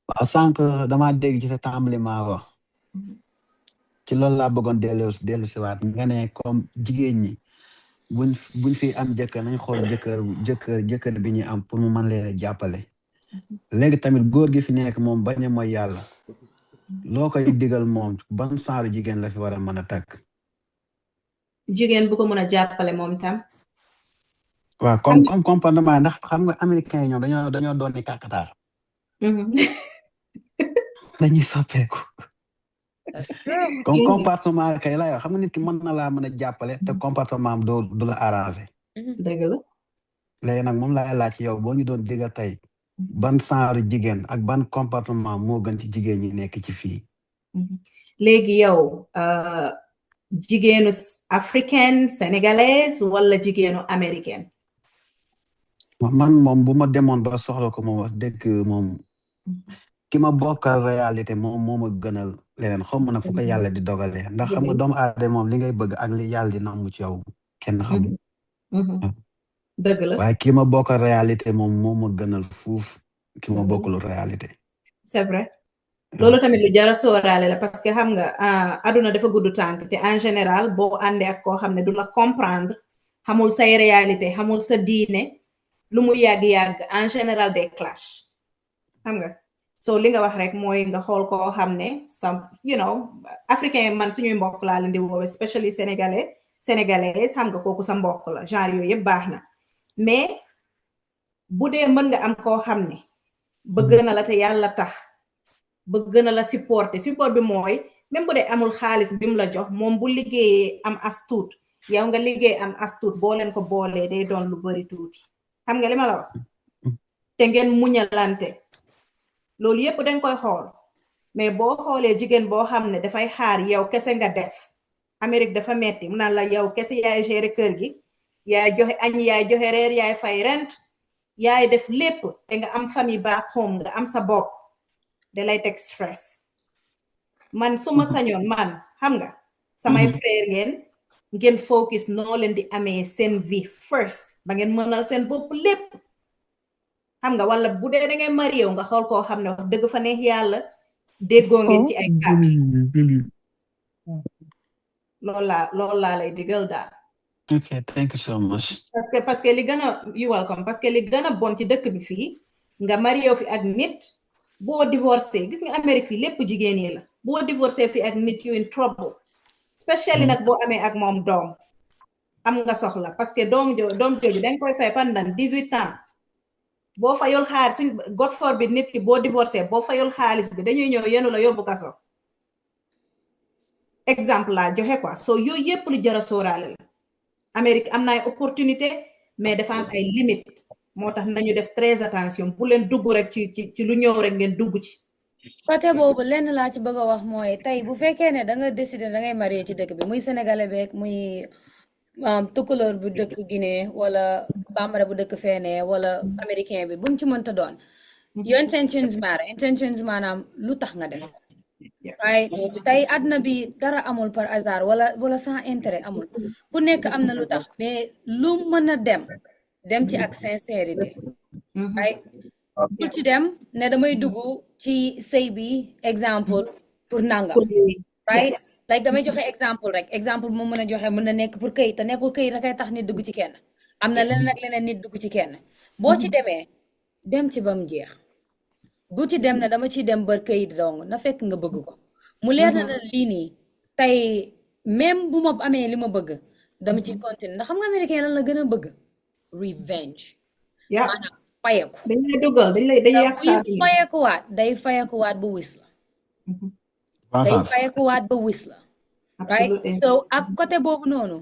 waaw sànq damaa dégg ci sa tàmbalima wax ci loolu laa bëggoon dellu si waat nga ne comme jigéen ñi buñ fi am jëkkër nañ xool jëkkër bi ñu am pour mu mën leen a jàppale. léegi tamit góor gi fi nekk moom bañ a mooy yàlla loo koy digal moom ban saaru jigéen la fi war a mën a takk. jigéen bu ko mën a jàppale moom tam. waaw comme comportement ndax xam nga américain yi ñoom dañoo doon ni kàkataar. dañuy soppeeku. comme comportement kay la yoo xam nga nit ki mën na laa mën a jàppale te comportement am du la arrangé. dëgg la. léegi nag moom laay laaj yow boo ñu doon digal tey ban saaru jigéen ak ban comportement moo gën ci jigéen ñi nekk ci fii. léegi yow jigéenu africaine sénégalaise wala jigéenu américaine. man moom bu ma demoon ba soxla ko moom wax dëgg moom ki ma bokkal réalité moom moo ma gënal leneen xaw ma nag fu ko yàlla di dogalee ndax xam nga doomu aadama moom li ngay bëgg ak li yàlla di namm ci yow kenn xamul. dëgg la waaye ki ma bokkal réalité moom moo ma gënal fuuf ki ma bokkul réalité. c'est vrai loolu tamit lu jara sóoraale la parce que xam nga aduna dafa gudd tànk te en général boo àndee ak koo xam ne du la comprendre xamul say réalité xamul sa diine lu mu yàgg-yàgg en général des clash xam nga so li nga wax rek mooy nga xool koo xam ne sa africain man suñuy mbokk laa leen di woowe especially sénégalais xam nga kooku sa mbokk la genre yooyu yëpp baax na mais bu dee mën nga am koo xam ne bëgg na la te yàlla tax bëgg na la support bi mooy même bu dee amul xaalis bi mu la jox moom bu liggéeyee am as tuut yow nga liggéey am as tuut boo leen ko boolee day doon lu bari tuuti xam nga li ma la wax te ngeen muñalante loolu yépp dañ koy xool mais boo xoolee jigéen boo xam ne dafay xaar yow kese nga def Amérique dafa metti mu naan la yow kese yaay gérer kër gi yaay joxe añ yaay joxe reer yaay fay rent yaay def lépp te nga am famille back home nga am sa bopp da lay teg stress man suma sañoon man xam nga samay frère ngeen ngeen focus noo leen di amee seen vie first ba ngeen mënal seen bopp lépp xam nga wala bu dee da ngay marié nga xool koo xam ne wax dëgg fa neex yàlla déggoo ngeen ci ay kàddu loolu laa lay digal daal. Okay, thank you so much. parce que li gën a you welcome parce que li gën a bon ci dëkk bi fii nga marié fi ak nit boo divorcé gis nga Amérique fii lépp jigéen yi la boo divorcé fi ak nit you in trouble especially nag boo amee ak moom doom am nga soxla parce que doom jooju dañ koy fay pendant 18 ans boo fayul xaalis suñ God forbid nit ki boo divorcé boo fayul xaalis bi dañuy ñëw yenu la yóbbu kaso exemple laa joxe quoi so yooyu yépp lu jar a sóoraale la Amérique am na ay opportunité mais dafa am ay limite moo tax nañu def très attention bu leen dugg rek ci lu ñëw rek ngeen dugg ci côté boobu lenn laa ci bëgg a wax mooy tey bu fekkee ne da nga décider da ngay marié ci dëkk bi muy sénégalais beeg muy tukulóor bu dëkk Guinée wala bambara bu dëkk feene wala américain bi bu mu ci mënta doon your intentions matter intentions maanaam lu tax nga def waaye tey àdduna bi dara amul par hasard wala sans intérêt amul ku nekk am na lu tax mais lu mën a dem ci ak sincérité waaye pour ci dem ne damay dugg ci sëy bi exemple pour nangam right like damay joxe exemple rek exemple bu ma mën a joxe mën na nekk pour këyit te nekkul këyit rekay tax nit dugg ci kenn am na leneen ak leneen nit dugg ci kenn boo ci demee dem ci ba mu jeex du ci dem ne dama ciy dem bar këyit dong na fekk nga bëgg ko mu leer na lii nii tey même bu ma amee li ma bëgg dama ciy continuer ndax xam nga américain lan la gën a bëgg revenge maanaam fayeku dañ lay dugal dañ yàq saa day fayekuwaat ba wis la day fayekuwaat ba wis la right so ak côté boobu noonu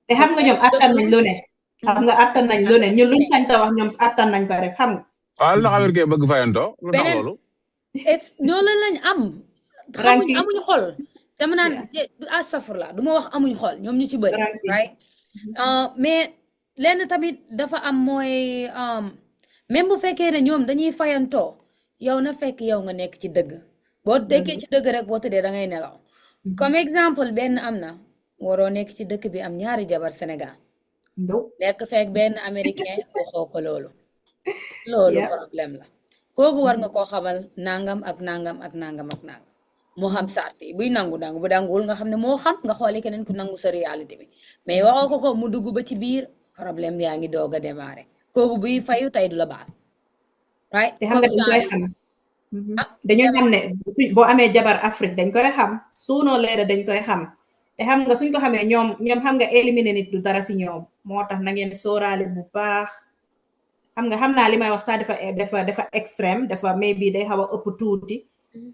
te xam nga ñoom attan nañ lu ne xam nga attan nañ lu ne ñun luñ sañ ta wax ñoom attan nañ ko rek xam nga waaw lu américain bëgg fayanto lu tax loolu loolu lañ am amuñ xol dama naan astafurla du ma wax amuñ xol ñoom ñu ci bëri right mais lenn tamit dafa am mooy même bu fekkee ne ñoom dañuy fayantoo yow na fekk yow nga nekk ci dëgg boo tekkee ci dëgg rek boo tëddee da ngay nelaw comme exemple benn am na waroo nekk ci dëkk bi am ñaari jabar Sénégal nekk fekk benn américain waxoo ko loolu problème la kooku war nga koo xamal nangam ak nangam ak nangam ak nangam moo xam sarti buy nangu bu danguwul nga xam ne moo xam nga xooli keneen ku nangu sa réalité bi mais waxoo ko mu dugg ba ci biir problème yaa ngi doog a démarrer kooku buy fayu tey du la baal right te xam nga dañ koy xam dañoo xam ne boo amee jabar Afrique dañ koy xam suunoo leera dañ koy xam te xam nga suñ ko xamee ñoom xam nga éliminer nit du dara si ñoom moo tax na ngeen sóoraale bu baax xam naa li may wax sax dafa extrême dafa maybe day xaw a ëpp tuuti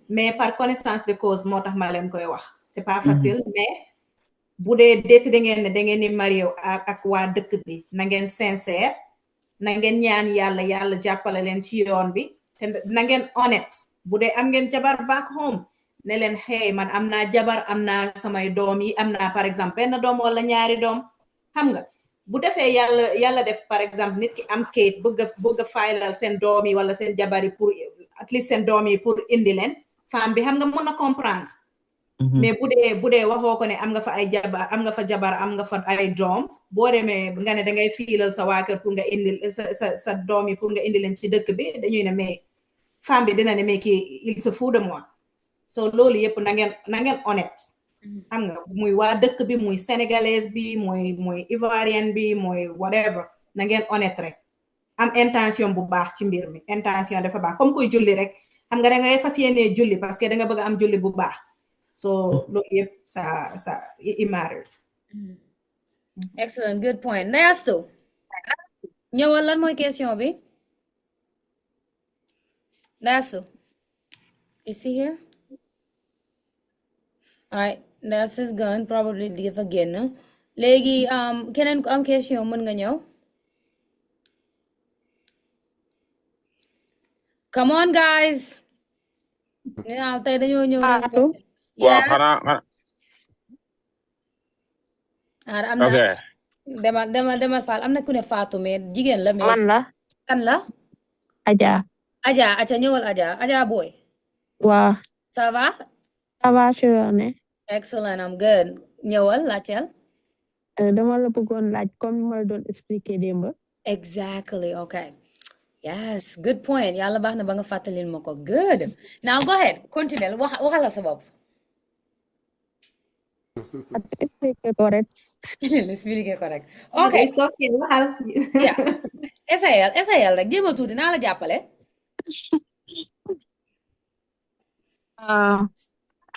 mais par connaissance de cause moo tax ma leen koy wax c'est pas facile mais bu dee décidé ngeen ne da ngeen di marié ak waa dëkk bi na ngeen sincère na ngeen ñaan yàlla jàppale leen ci yoon bi te na ngeen honnête bu dee am ngeen jabar back home ne leen hey man am naa jabar am naa samay doom yi am naa par exemple benn doom wala ñaari doom xam nga bu defee yàlla def par exemple nit ki am kayit bëgg a faylal seen doom yi wala seen jabar yi pour at least seen doom yi pour indi leen femme bi xam nga mën a comprendre mais bu dee waxoo ko ne am nga fa ay jabar am nga fa jabar am nga fa ay doom boo demee nga ne dangay fiilal sa waa kër pour nga indi sa doom yi pour nga indi leen ci dëkk bi dañuy ne mais femme bi dina ne mais kii il se fout de moi so loolu yëpp na ngeen honnête xam nga muy waa dëkk bi muy sénégalaise bi muy ivoirienne bi muy whatever na ngeen honnête rek am intention bu baax ci mbir mi intention dafa baax comme kuy julli rek xam nga da ngay fas yéenee julli parce que da nga bëgg am julli bu baax so loolu yëpp ça it matters. Excellent, good point. Nayastu ñëwal lan mooy question bi Nayastu is he here? All right, Nayastu is gone, probably dafa génn léegi keneen ku am question mën nga ñëw. Come on guys. Yeah, tey dañoo ñëw rek. waaw xanaa am na demal Fall am na ku ne Fatou mais jigéen la mais man la kan la Aja ñëwal Aja boy waaw ça va ci yoone excellent I'm good ñëwal laajteel dama la bëggoon laaj comme ma la doon expliquer démb. Exactly. Okay. Yes. Good point. Yàlla baax na ba nga fàttalil ma ko. Good. Now go ahead. Continue. Waxal sa bopp. Expliquer ko rek. Expliquer ko rek. Okay. It's okay. Waxal. Yeah. Essayal rek jéemal tuuti naa la jàppale.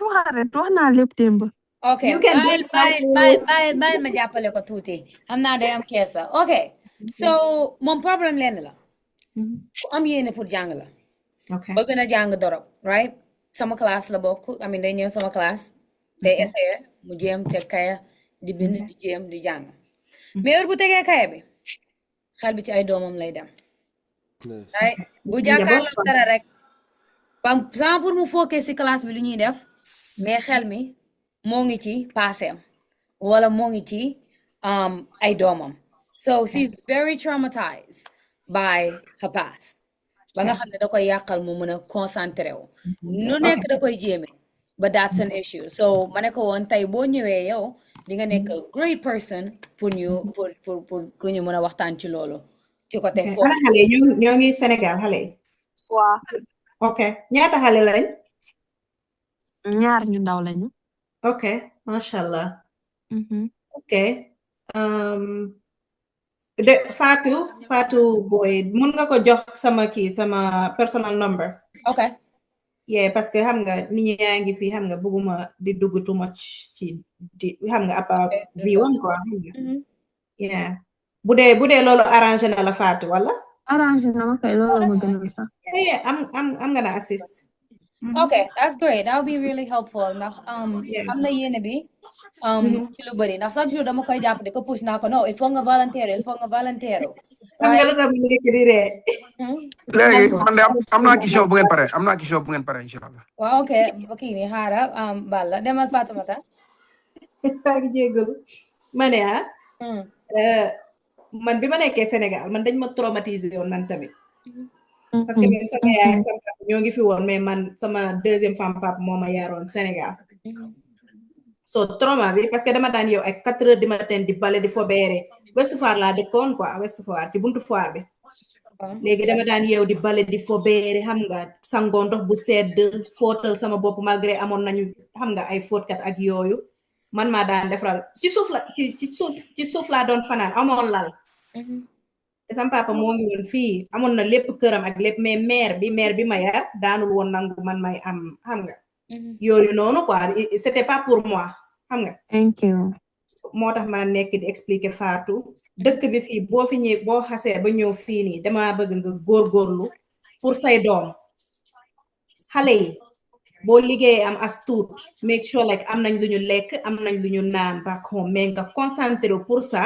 Wax naa lépp démb. Okay. You can bàyyi ma jàppale ko tuuti. Xam naa day am keesa. Okay. So moom problème lenn la. Ku am yéene pour jàng la. Okay. Bëgg na jàng dorop, right? Sama classe la bokk. I mean day ñëw sama classe. Day essayer mu jéem teg kaya di bind di jéem di jàng. Mais heure bu tegee kaya bi xel bi ci ay doomam lay dem. Right? Bu jàkkaarloo dara rek. Sama pour mu focus ci classe bi lu ñuy def. Mais xel mi moo ngi ci passeem wala moo ngi ci ay doomam. So she's very traumatized by her past. Ba nga xam ne da koy yàqal mu mën a concentré wu. Nu nekk da koy jéeme. But that's an issue. So ma ne ko woon tey boo ñëwee yow di nga nekk a great person pour ku ñu mën a waxtaan ci loolu. Ci côté foofu. Ana xale ñoo ngi Sénégal xale. Waaw. Ok. Ñaata xale lañ? Ñaar ñu ndaw lañu. Ok. Masha Allah. Ok. Fatou boy mun nga ko jox sama personal number. Okay. Yeah, parce que xam nga nit ñi yaa ngi fi xam nga bëgguma di dugg too much ci xam nga about viewam quoi xam nga. Yeah. Bu dee loolu arrangé na la Fatou wala? Arrangé na ma kay loolu ma gënal sax. Yeah, I'm gonna assist. Okay, that's great. That would be really helpful. Ndax am na yéene bi ci lu bari ndax chaque jour dama koy jàpp di ko push naa ko non il faut nga volontaire. Xam nga lu tax mu nekk di ree. Léegi man de am naa question bu ngeen pare inshallah. Waaw ok kii ni xaara Balla demal Fatoumata. Maa ngi jégalu. Ma ne man bi ma nekkee Sénégal man dañ ma traumatisé woon man tamit. Parce que même sama yaay ak sama papa ñoo ngi fi woon mais man sama deuxième femme papa moo ma yaroon Sénégal. So trauma bi parce que dama daan yow ay 4 heures du matin di bale di fobeere Ouest Foire laa dëkkoon quoi Ouest Foire ci buntu foire bi. Léegi dama daan yow di bale di fobeere xam nga sangoo ndox bu sedd fóotal sama bopp malgré amoon nañu xam nga ay fóotkat ak yooyu man maa daan defaral ci suuf laa doon fanaan amoon lal. Sama papa moo ngi woon fii amoon na lépp këram ak lépp mais mère bi ma yar daanul woon nangu man may am xam nga yooyu noonu quoi c'était pas pour moi xam nga. Thank you. Moo tax ma nekk di expliquer Fatou dëkk bi fii boo fi ñëw boo xasee ba ñëw fii nii dama bëgg nga góorgóorlu pour say doom xale yi boo liggéeyee am as tuut make sure like am nañ lu ñu lekk am nañ lu ñu naan back home mais nga concentré pour ça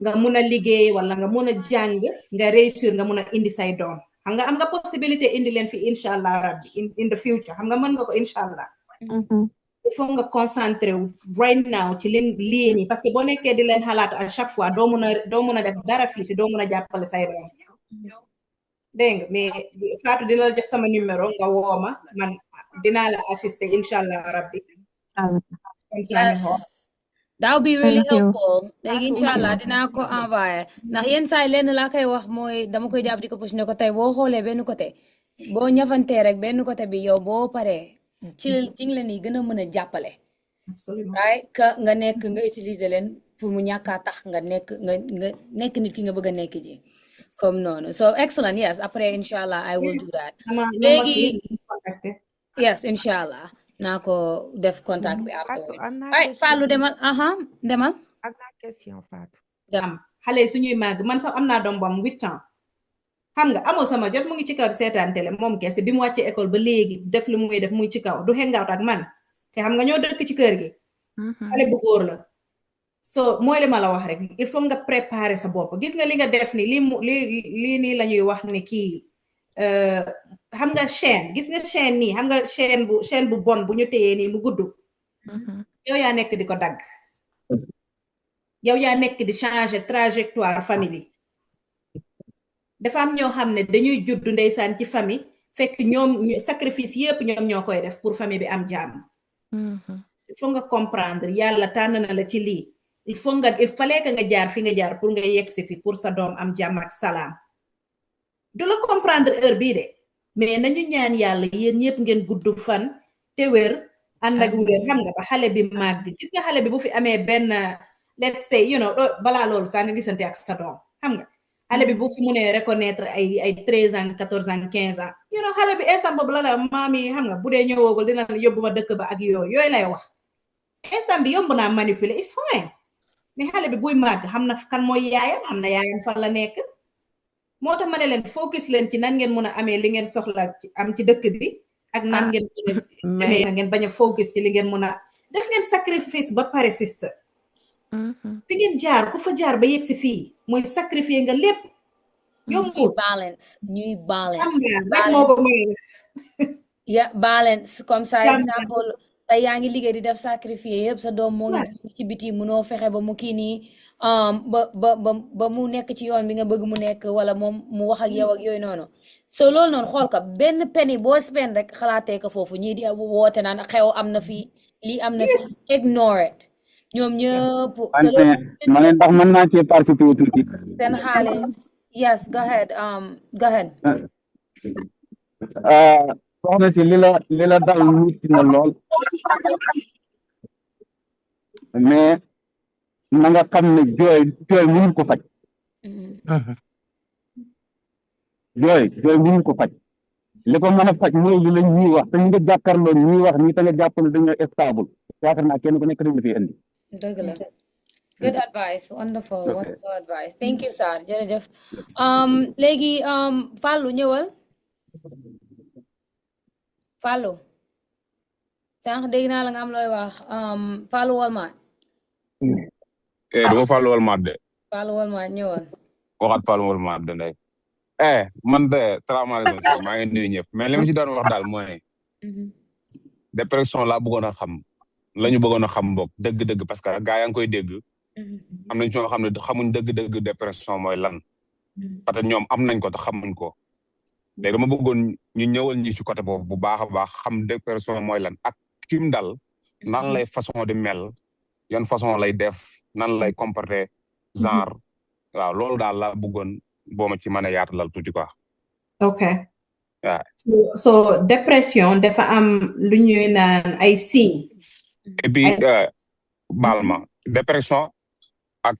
nga mun a liggéey wala nga mun a jàng nga réussir nga mun a indi say doom xam nga am nga possibilité indi leen fi incha allah rabbi in the future xam nga mën nga ko incha allah. Il faut nga concentré right now ci lii nii parce que boo nekkee di leen xalaat à chaque fois doo mun a def dara fii te doo mun a jàppale say doom dégg nga mais Fatou dina la jox sama numéro nga woo ma man dinaa la assister incha allah rabbi. That would be really helpful. Léegi inshallah dinaa ko envoyé ndax yenn saa yi lenn laa koy wax mooy dama koy jàpp di ko push ne ko tey boo xoolee benn côté boo ñafantee rek benn côté bi yow boo paree ci la ni gën a mën a jàppale. Right que nga nekk nga utiliser leen pour mu ñàkkaa tax nga nekk nit ki nga bëgg a nekk ji comme noonu so excellent yes après inshallah I will do that. Léegi yes inshallah naa ko def contact bi afterward. Ay Fallou demal demal. Ak naa question Fatou. Xale suñuy màgg man sax am naa doom bu am 8 ans xam nga amul sama jot mu ngi ci kaw seetaan télé moom kese bi mu wàccee école ba léegi def lu muy def muy ci kaw du hangout ak man te xam nga ñoo dëkk ci kër gi. Xale bu góor la so mooy li ma la wax rek il faut nga préparer sa bopp gis nga li nga def ni lii nii la ñuy wax ni kii xam nga chaîne gis nga chaîne nii xam nga chaîne bu bon bu ñu téyee nii mu gudd. yow yaa nekk di ko dagg yow yaa nekk di changer trajectoire famille bi dafa am ñoo xam ne dañuy judd ndeysaan ci famille fekk ñoom sacrifice yépp ñoom ñoo koy def pour famille bi am jàmm. Il faut nga comprendre yàlla tànn na la ci lii il fallait que nga jaar fi nga jaar pour nga yegsi fi pour sa doom am jàmm ak salaam du la comprendre heure bii de mais nañu ñaan yàlla yéen ñëpp ngeen gudd fan te wér ànd ak wér xam nga ba xale bi màgg gis nga xale bi bu fi amee benn let's say you know balaa loolu saa nga gisante ak sa doom xam nga xale bi bu fi mënee reconnaître ay 13 ans 14 ans 15 ans you know xale bi instant boobu la maam yi xam nga bu dee ñëwoogul dina la yóbbu ma dëkk ba ak yooyu lay wax instant bi yomb naa manipuler it's fine mais xale bi buy màgg xam na kan mooy yaayam xam na yaayam fan la nekk moo tax ma ne leen focus leen ci nan ngeen mën a amee li ngeen soxla am ci dëkk bi ak nan ngeen mën a ngeen bañ a focus ci li ngeen mën a def ngeen sacrifice ba pare sister fi ngeen jaar ku fa jaar ba yegg si fii mooy sacrifier nga lépp yombul ñuy balance xam nga rek moo ko may yeah balance comme ça exemple tey yaa ngi liggéey di def sacrifice yëpp sa doom moo ngi ci biti mënoo fexe ba mu kii nii ba mu nekk ci yoon bi nga bëgg mu nekk wala moom mu wax ak yow ak yooyu noonu so loolu noonu xool ko benn penny boo spend rek xalaatee ko foofu ñii di woote naan xew am na fi lii am na fi ignore it ñoom ñëpp ma ne ndax mën naa cee participer tuuti seen xaalis yes go ahead soxna si li la dal metti na lool mais na nga xam ne jooy mënul ko faj jooy mënul ko faj li ko mën a faj mooy li la ñuy wax te ñu nga jàkkaarloo ñuy wax ñi te nga jàpp ne dañoo stable yaakaar naa kenn ku nekk dañ la fi indi dëgg la good advice wonderful advice thank you sir jërëjëf léegi Fallou ñëwal Fallou sànq dégg naa la nga am looy wax Fallou Walmart duma Fallou Walmart de Fallou Walmart ñëwal waxaat Fallou Walmart de ndey man de salaamaaleykum maa ngi nuyu ñëpp mais li ma ci doon wax daal mooy dépression laa bëggoon a xam la ñu bëggoon a xam boog dëgg-dëgg parce que gaa yaa ngi koy dégg am nañ ñoo xam ne xamuñ dëgg-dëgg dépression mooy lan parce que ñoom am nañ ko te xamuñ ko léegi dama bëggoon ñu ñëwal ñi ci côté boobu bu baax a baax xam dépression mooy lan ak kim dal nan lay façon di mel yan façon lay def nan lay comporter genre waaw loolu daal la bëggoon boo ma ci mën a yaatalal tuuti quoi. ok so dépression dafa am lu ñuy naan ay signes. et puis baal ma dépression ak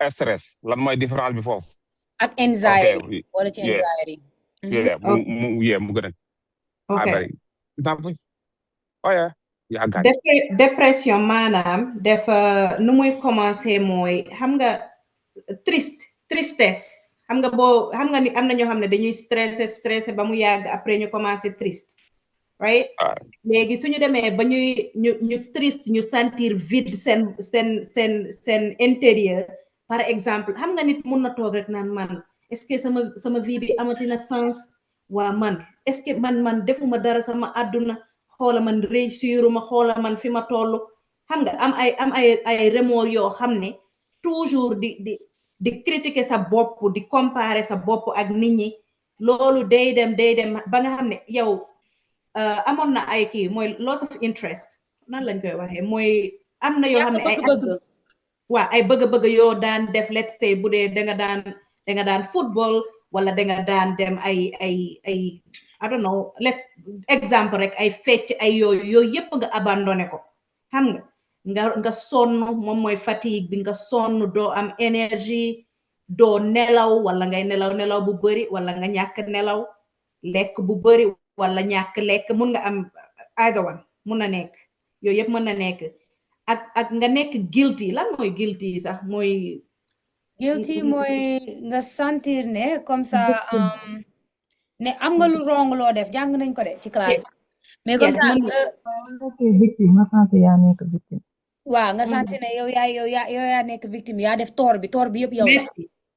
stress lan mooy différence bi foofu. ak anxiety wala ci anxiety. mu gën a. ok exemple yaa gaañ. dépression maanaam dafa nu muy commencé mooy xam nga tristesse xam nga xam nga ni am na ñoo xam ne dañuy stressé ba mu yàgg après ñu commencé triste right léegi suñu demee ba ñu triste ñu sentir vide seen intérieur par exemple xam nga nit mun na toog rek naan man est-ce que sama vie bi amatina sens waa man est-ce que man defuma dara sama àdduna xoola man réussiruma xoola man fi ma toll xam nga am ay remords yoo xam ne toujours di critiquer sa bopp di comparer sa bopp ak nit ñi loolu day dem ba nga xam ne yow amoon na ay kii mooy loss of interest nan lañ koy waxee mooy am na yoo xam ne ay bëgg-bëgg yoo daan def let's say bu dee danga daan football wala danga daan dem ay I don't know let's exemple rek ay fecc ay yooyu yëpp nga abandonné ko xam nga sonn moom mooy fatigue bi nga sonn doo am énergie doo nelaw wala ngay nelaw bu bëri wala nga ñàkk nelaw lekk bu bëri wala ñàkk lekk mun nga am either one mun na nekk yooyu yëpp mën na nekk ak nga nekk guilty lan mooy guilty sax mooy guilty mooy nga sentir ne comme ça ne am nga lu wrong loo def jàng nañ ko de ci classe mais comme ça victime nga sentir yaa nekk victime waaw nga sentir ne yow yaa nekk victime yaa def tort bi yëpp yow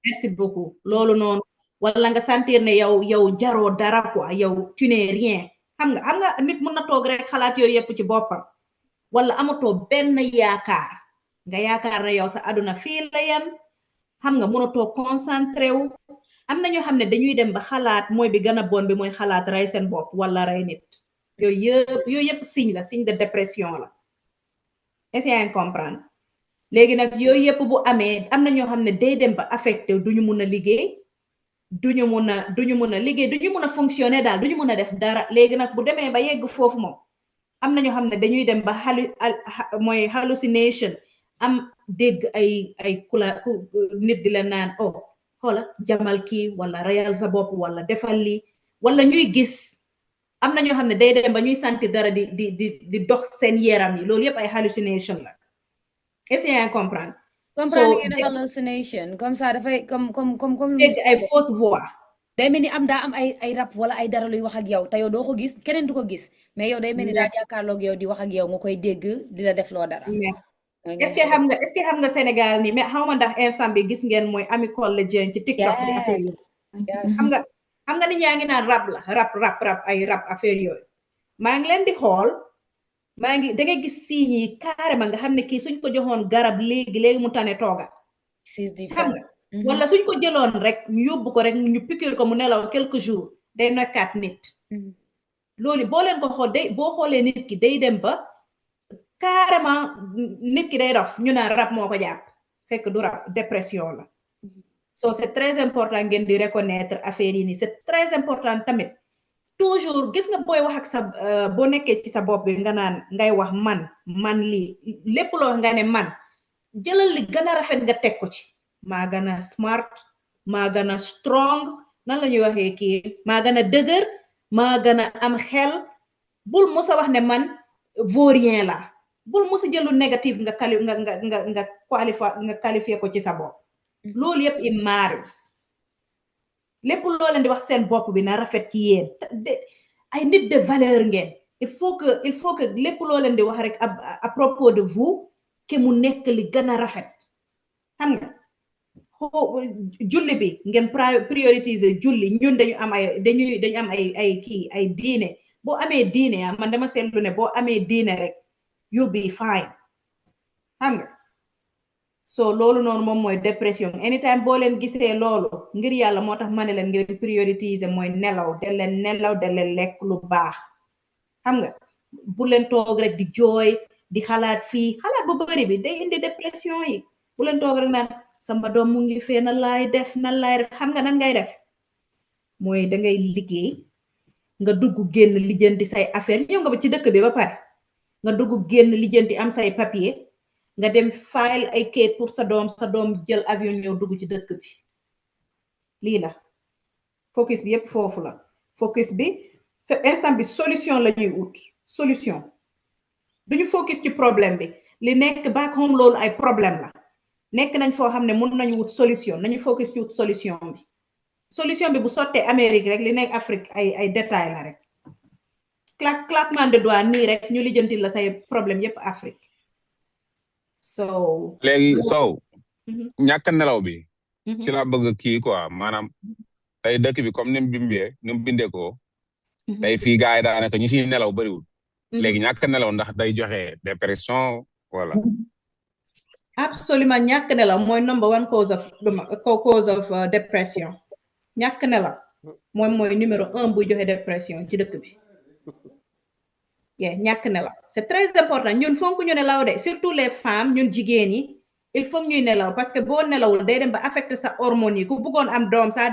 merci beaucoup loolu noonu wala nga sentir ne yow jaroo dara quoi yow tu n'es rien xam nga nit mën na toog rek xalaat yooyu yëpp ci boppam wala amatoo benn yaakaar nga yaakaar ne yow sa àdduna fii la yem xam nga mënatoo concentré wu am na ñoo xam ne dañuy dem ba xalaat mooy bi gën a bon bi mooy xalaat rey seen bopp wala rey nit yooyu yëpp signe de dépression la est-ce que yaa ngi comprendre léegi nag yooyu yëpp bu amee am na ñoo xam ne day dem ba affecté duñu mun a liggéey duñu mun a liggéey duñu mun a fonctionner daal duñu mun a def dara léegi nag bu demee ba yegg foofu moom am na ñoo xam ne dañuy dem ba mooy hallucination am dégg ay nit di la naan oh xoola jamal kii wala rayal sa bopp wala defal lii wala ñuy gis am na ñoo xam ne day dem ba ñuy sentir dara di dox seen yaram yi loolu yëpp ay hallucination la est-ce que yaa ngi comprendre ngeen hallucination comme ça dafay comme dégg ay fausse voix day mel ni daa am ay rap wala ay dara luy wax ak yow te yow doo ko gis keneen du ko gis mais yow day mel ni daa jàkkaarloog yow di wax ak yow nga koy dégg di la def loo dara est-ce que xam nga Sénégal ni mais xaw ma ndax instant bi gis ngeen mooy Ami Collé Dieng ci TikTok bi affaire yi xam nga nit ñaa ngi naan rap la rap ay rap affaire yooyu maa ngi leen di xool da ngay gis signes yi carrément nga xam ne kii suñ ko joxoon garab léegi mu tane tooga xam nga wala suñ ko jëloon rek ñu yóbbu ko rek ñu piqûre ko mu nelaw quelques jours day nekkaat nit loolu boo leen ko xool boo xoolee nit ki day dem ba carrément nit ki day dof ñu naan rab moo ko jàpp fekk du rab dépression la so c'est très important ngeen di reconnaître affaire yi nii c'est très important tamit toujours gis nga booy wax ak sa boo nekkee ci sa bopp bi nga naan ngay wax man lii lépp loo nga ne man jëlal li gën a rafet nga teg ko ci maa gën a smart maa gën a strong nan la ñuy waxee kii maa gën a dëgër maa gën a am xel bul musa wax ne man vaurien la bul musa jëlu négatif nga qualifié ko ci sa bopp loolu yëpp it matters lépp loo leen di wax seen bopp bi na rafet ci yéen ay nit de valeur ngeen il faut que lépp loo leen di wax rek à propos de vous que mu nekk li gën a rafet xam nga julli bi ngeen prioriser julli ñun dañu am ay diine boo amee diine man dama seetlu ne boo amee diine rek you'll be fine xam nga so loolu noonu moom mooy dépression anytime boo leen gisee loolu ngir yàlla moo tax ma ne leen ngeen prioriser mooy nelaw de leen lekk lu baax xam nga bu leen toog rek di jooy di xalaat fii xalaat bu bari bi day indi dépression yi bu leen toog rek naan sama doom mu ngi fee nan laay def xam nga nan ngay def mooy dangay liggéey nga dugg génn lijjanti say affaire ñëw nga ba ci dëkk bi ba pare nga dugg génn lijjanti am say papier nga dem file ay kayit pour sa doom jël avion ñëw dugg ci dëkk bi lii la focus bi yépp foofu la focus bi instant bi solution la ñuy ut solution duñu focus ci problème bi li nekk back home loolu ay problème la nekk nañ foo xam ne mun nañu wut solution nañu focus ci wut solution bi bu sottee Amérique rek li nekk Afrique ay détail la rek claquement de doigts nii rek ñu lijjanti la say problème yépp Afrique léegi Sow ñàkk nelaw bi ci la bëgg kii quoi maanaam tey dëkk bi comme ni mu bindee ko tey fii gars yi daanaka ñi ci nelaw bëriwul léegi ñàkk nelaw ndax day joxe dépression wala absolument ñàkk nelaw mooy number one cause of dépression ñàkk nelaw mooy numéro 1 buy joxe dépression ci dëkk bi ñàkk nelaw c'est très important ñun fonk ñu nelaw de surtout les femmes ñun jigéen yi il faut ñuy nelaw parce que boo nelawul day dem ba affecté sa hormones yi ku bëggoon am doom ça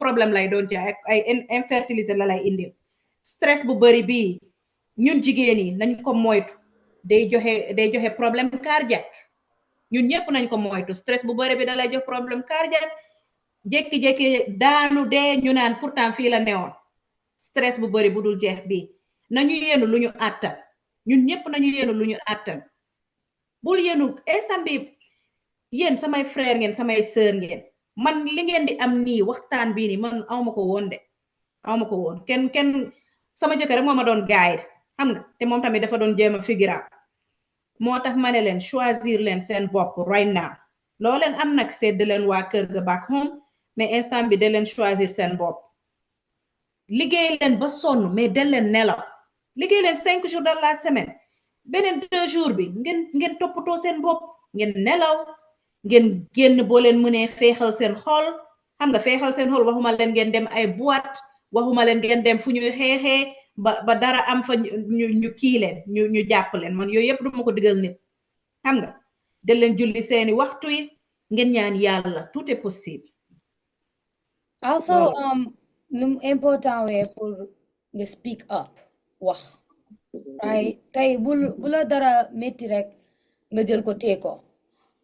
problème lay doon ci ay infertilité la lay indil stress bu bari bii ñun jigéen yi nañ ko moytu day joxe problème cardiaque ñun ñëpp nañ ko moytu stress bu bari bi da lay jox problème cardiaque jékki-jékki daanu dee ñu naan pourtant fii la newoon stress bu bari bu dul jeex bii nañu yéenu lu ñu àttan ñun ñëpp nañu yéenu lu ñu àttan bul yéenu instant bi yéen samay frère ngeen samay sœur ngeen man li ngeen di am nii waxtaan bii nii man awma ko woon de awma ko woon kenn sama jëkkër rek moo ma doon guide xam nga te moom tamit dafa doon jéem a figure out moo tax ma ne leen choisir leen seen bopp right now loo leen am nag sedd leen waa kër ga back home mais instant bi de leen choisir seen bopp liggéey leen ba sonn mais de leen nelaw liggéey leen 5 jours de la semaine beneen 2 jours bi ngeen toppatoo seen bopp ngeen nelaw ngeen génn boo leen mënee feexal seen xol xam nga feexal seen xol waxuma leen ngeen dem ay boîte waxuma leen ngeen dem fu ñuy xeexee ba dara am fa ñu kii leen ñu jàpp leen man yooyu yëpp duma ko digal nit xam nga de leen julli seeni waxtu yi ngeen ñaan yàlla tout est possible. Also num important we pour nga speak up wax right tey bula dara métti rek nga jël ko tee ko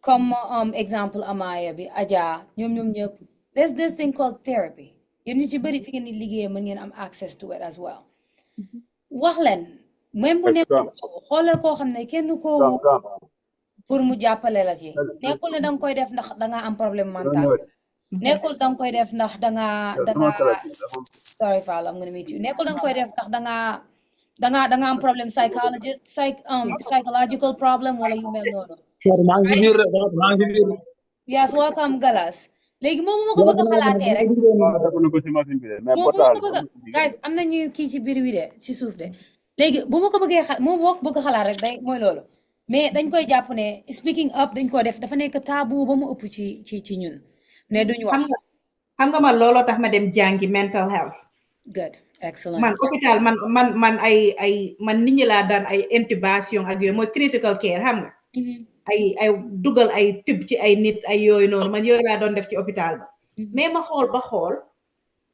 comme exemple Amaya bi Aja ñoom ñëpp there's this thing called therapy yéen ñu ci bëri fi ngeen di liggéey mën ngeen am access to it as well wax leen même bu nekk xoolal koo xam ne kenn ko pour mu jàppale la ci nekkul ne danga koy def ndax danga am problème mental nekkul danga koy def ndax danga sorry Fall I'm gonna meet you nekkul danga koy def ndax danga am problème psychological problem wala yu mel noonu yes welcome Galas léegi moom ma ko bëgg a xalaatee rek guys am na ñuy kii ci biir wi de ci suuf de léegi bu ma ko bëggee moom boo bëgg a xalaat rek day mooy loolu mais dañ koy jàpp ne speaking up dañ ko def dafa nekk tabou ba mu ëpp ci ñun ne duñ wax xam nga man looloo tax ma dem jàngi mental health good excellent man hôpital man ay man nit ñi laa daan ay intubation ak yooyu mooy critical care xam nga ay dugal ay tube ci ay nit ay yooyu noonu man yooyu laa doon def ci hôpital ba mais ma xool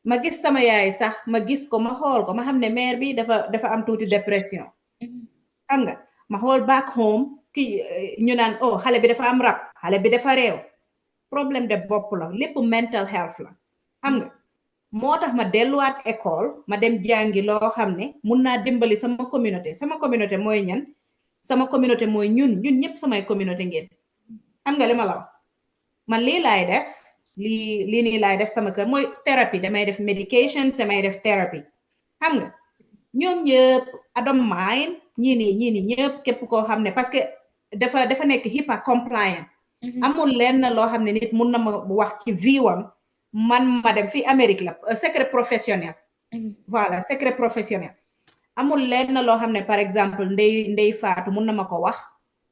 ma gis sama yaay sax ma gis ko ma xool ko ma xam ne mère bi dafa am tuuti dépression xam nga ma xool back home ki ñu naan oh xale bi dafa am rab xale bi dafa réew problème de bopp la lépp mental health la xam nga moo tax ma delluwaat école ma dem jàngi loo xam ne mun naa dimbali sama communauté mooy ñan sama communauté mooy ñun ñëpp samay communauté ngeen xam nga li ma la wax man lii laay def lii nii laay def sama kër mooy thérapie damay def medication damay def thérapie xam nga ñoom ñëpp I don't mind ñii nii ñëpp képp koo xam ne parce que dafa nekk HIPAA compliant amul lenn loo xam ne nit mun na ma wax ci viwam man ma dem fii Amérique la secret professionnel voilà secret professionnel amul lenn loo xam ne par exemple ndey Faatu mun na ma ko wax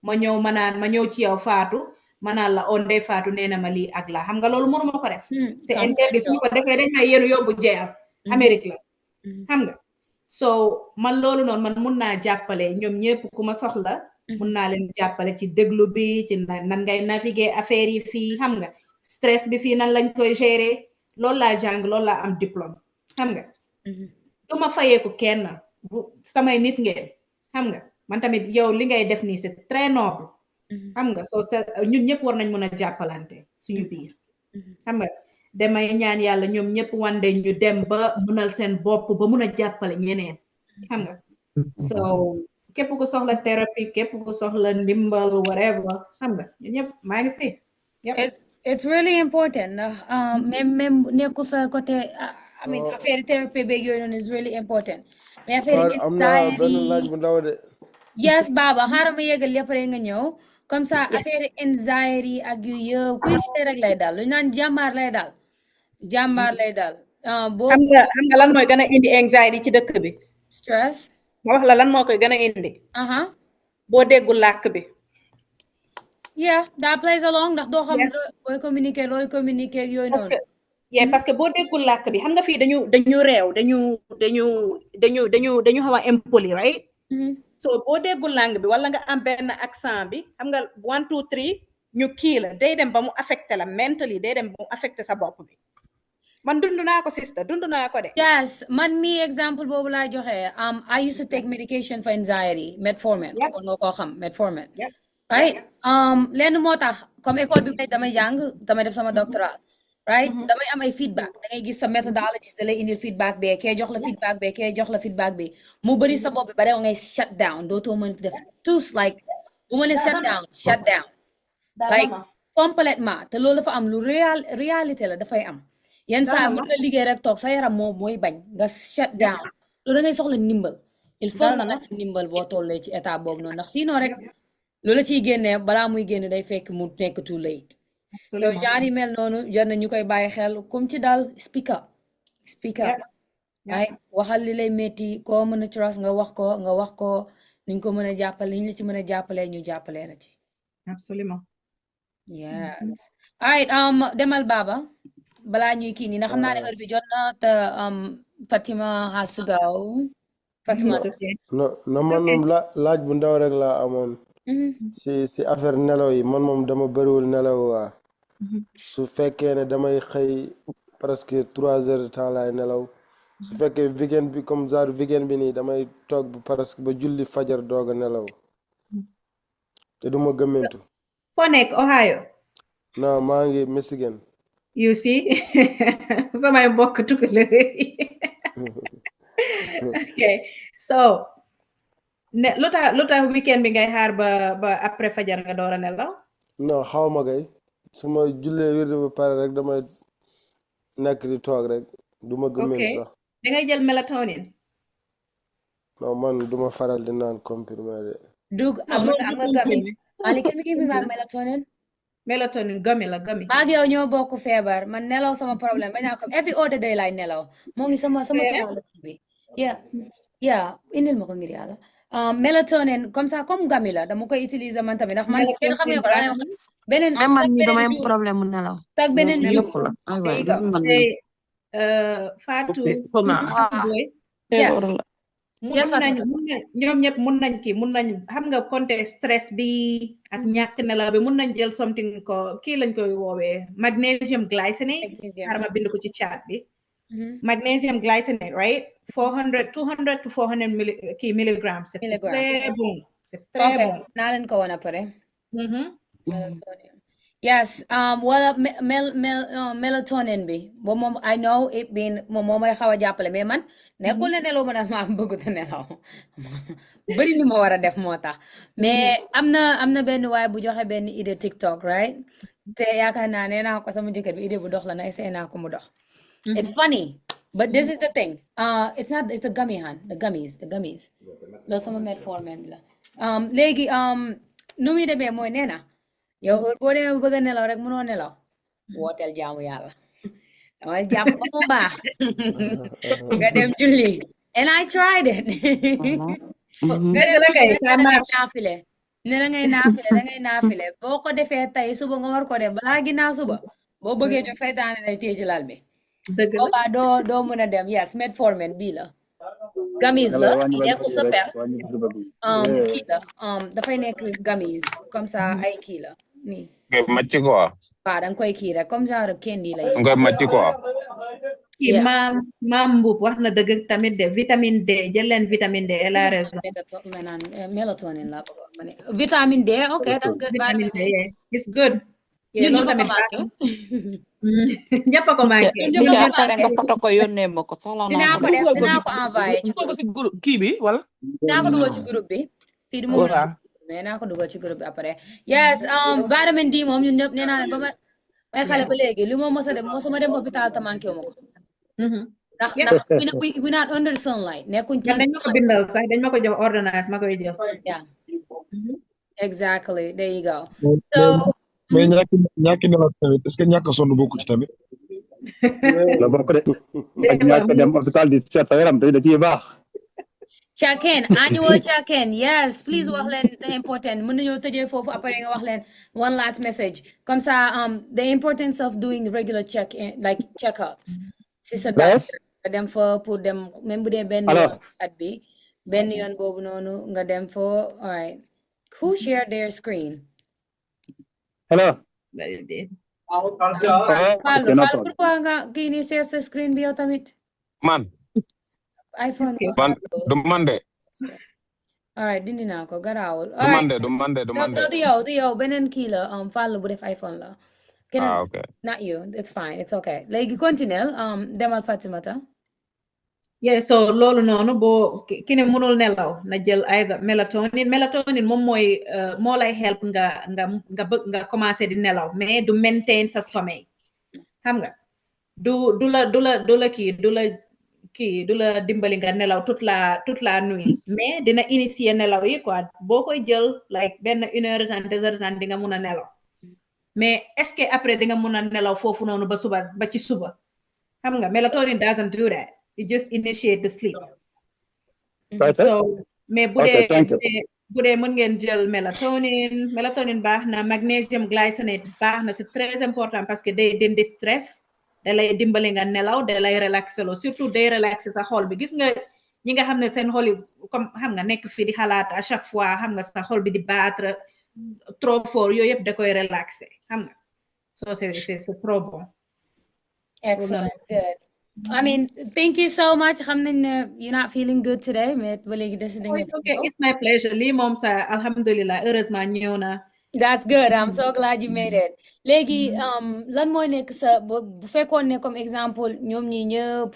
ma ñëw ci yow Faatu ma naan la ndey Faatu nee na ma lii ak la xam nga loolu mënu ma ko def c'est interdit suñu ko defee dañ may yéenu yóbbu jeel Amérique la xam nga so man loolu noonu man mun naa jàppale ñoom ñëpp ku ma soxla mun naa leen jàppale ci déglu bi ci nan ngay naviguer affaire yi fii xam nga stress bi fii nan lañ koy gérer loolu laa jàng loolu laa am diplôme xam nga du ma fayeeku kenn samay nit ngeen xam nga man tamit yow li ngay def nii c'est très noble xam nga soo ñun ñëpp war nañ mën a jàppalante suñu biir xam nga damay ñaan yàlla ñoom ñëpp wande ñu dem ba mënal seen bopp ba mun a jàppale ñeneen xam nga so képp ku soxla thérapie képp ku soxla ndimbal whatever xam nga ñun ñëpp maa ngi fi it's really important ndax même nekku sa côté I mean affaire thérapie beeg yooyu noonu is really important mais affaire am naa benn laaj bu ndaw de yes Baba xaaral ma yeggal après nga ñëw comme ça affaire anxiety ak yu yëpp kuy rek lay dal lu naan jàmbaar lay dal xam nga lan mooy gën a indi anxiety ci dëkk bi stress ma wax la lan moo koy gën a indi boo déggul làkk bi yeah that plays along ndax doo xam looy communiquer yooyu noonu parce que boo déggul làkk bi xam nga fii dañu réew dañu xaw a impoli right so boo déggul langue bi wala nga am benn accent bi xam nga 1 2 3 ñu kii la day dem ba mu affecté la mentally day dem ba mu affecté sa bopp bi man dund naa ko sister dund naa ko de yes man mi exemple boobu laa joxe I used to take medication for anxiety metformin kon nga koo xam metformin right lenn moo tax comme école bi damay jàng damay def sama doctorat right damay am ay feedback da ngay gis sa methodologist da lay indil feedback be kee jox la feedback be kee jox la feedback bi mu bëri sa bopp bi ba ngay shut down dootoo mën def tous like bu ma ne shut down like complètement te loolu dafa am lu réalité la dafay am yenn saa mën nga liggéey rek toog sa yaram moom mooy bañ nga shut down loolu da ngay soxla ndimbal il faut nga natt ndimbal boo tollee ci état boobu noonu ndax sinon rek loolu la ciy génnee balaa muy génne day fekk mu nekk too late so ñaari mel noonu jar na ñu koy bàyyi xel comme ci daal speak up ay waxal li lay métti koo mën a trust nga wax ko niñ ko mën a jàppale niñ la ci mën a jàppalee ñu jàppalee la ci absolument yes alright demal Baba balaa ñuy kii nii na xam naa ne heure bi jot na te Fatima has to go Fatima no man moom laaj bu ndaw rek laa amoon si affaire nelaw yi man moom dama bëriwul nelaw waa su fekkee ne damay xëy presque 3 heures de temps laay nelaw su fekkee weekend bi comme genre weekend bi nii damay toog ba presque ba julli fajar doog a nelaw te duma gëmmentu foo nekk Ohio non maa ngi Michigan you see samay mbokk tukulóor yi okay so ne lu tax weekend bi ngay xaar ba après fajar nga door a nelaw non xaw ma kay su ma jullee wirde ba pare rek damay nekk di toog rek duma gëmmentu sax da ngay jël melatonin non man duma faral di naan comprimé de dug am nga gummy Malick can we give me my melatonin gummy la gummy maa ngi yow ñoo bokk feebar man nelaw sama problème ba naa ko every other day lay nelaw moo ngi sama bi yeah indil ma ko ngir yàlla melatonin comme ça comme gummy la dama koy utiliser man tamit ndax man kenn xam nga ko dañoo beneen même man mi damay am problème mu nelaw tak beneen jour Fatou ñoom ñëpp mun nañ xam nga compter stress bi ak ñàkk nelaw bi mun nañ jël something ko kii lañ koy woowee magnesium glycinate xarama bind ko ci chat bi magnesium glycinate right 200 to 400 milligrammes c'est très bon c'est très bon naa leen ko woon après yes wala melatonin bi bo moom I know it been moom moo may xaw a jàppale mais man nekkul ne nelaw ma maa bëggut a nelaw bëri ni ma war a def moo tax mais am na benn waaye bu joxe benn idée TikTok right te yaakaar naa nee naa ko sama jëkkër bi idée bu dox la na essayé naa ko mu dox it's funny but this is the thing it's a gummy the gummies loolu sama metformin bi la léegi nu muy demee mooy nee na yow boo demee bëgg a nelaw rek mënoo nelaw wooteel jaamu yàlla dama jàpp ba mu baax nga dem julli and I tried it naafile ne la ngay naafile boo ko defee tey suba nga war ko def balaa ginnaaw suba boo bëggee jóg saytaane lay téye ci lal bi boobaa doo mën a dem yes metformin bii la gummies la nekkul sa per kii la dafay nekk gummies comme ça ay kii la nii macci quoi waaw danga koy kii rek comme genre candy lay nga macci quoi kii maam Mbuub wax na dëgg tamit de vitamine D jël leen vitamine D elle a raison melatonin la vitamine D okay that's good vitamine D it's good loolu tamit ñëpp a ko manqué nga foto ko yónnee ma ko soxla naa ko dinaa ko envoyé ci groupe kii bi wala dinaa ko dugal ci groupe bi fii du moom mais naa ko dugal ci groupe bi après yes vitamin D moom ñun ñëpp nee naa ba may xale ba léegi li moom mosuma dem hôpital te manqué wu ma ko ndax we not under sunlight nekkuñ ci dañ ma ko bindal sax dañ ma ko jox ordonnance ma koy jël yeah exactly there you go so mais ñàkk nelaw tamit est-ce que ñàkk sonn bokku ci tamit la bokk de ak ñàkk dem hôpital di seet sa yaram da ciy baax check-in annual check-in yes please wax leen important mën nañoo tëjee foofu après nga wax leen one last message comme ça the importance of doing regular check-in like check-ups si sa doctor nga dem fa pour dem même bu dee benn yoon at bi benn yoon boobu noonu nga dem fa all right who shared their screen hello Fallu pourquoi nga kii ni share sa screen bi yow tamit man iPhone man de all right dindi naa ko garaawul du man de du yow beneen kii la Fallu bu def iPhone la okay not you it's fine it's okay léegi continuel demal Fatimata yeah so loolu noonu boo ki ne mënul nelaw na jël either melatonin moom mooy moo lay help nga commencer di nelaw mais du maintain sa sommeil xam nga du la dimbali nga nelaw toute la nuit mais dina initier nelaw yi quoi boo koy jël like benn 1 heure de temps 2 heures de temps di nga mun a nelaw mais est-ce que après di nga mun a nelaw foofu noonu ba ci suba xam nga melatonin doesn't do that it just initiate the sleep so mais bu dee mën ngeen jël melatonin baax na magnesium glycinate baax na c'est très important parce que day dindi stress da lay dimbali nga nelaw da lay relaxer loo surtout day relaxer sa xol bi gis nga ñi nga xam ne seen xol yi comme xam nga nekk fii di xalaat à chaque fois xam nga sa xol bi di battre trop fort yooyu yëpp da koy relaxer xam nga so c'est trop bon. Excellent, good. I mean, thank you so much. xam nañ ne you're not feeling good today, mais ba léegi décidé nga. It's okay, it's my pleasure. Lii moom sa alhamdulillah heureusement ñëw na. That's good. I'm so glad you made it. Léegi lan mooy nekk sa bu fekkoon ne comme exemple ñoom ñi ñëpp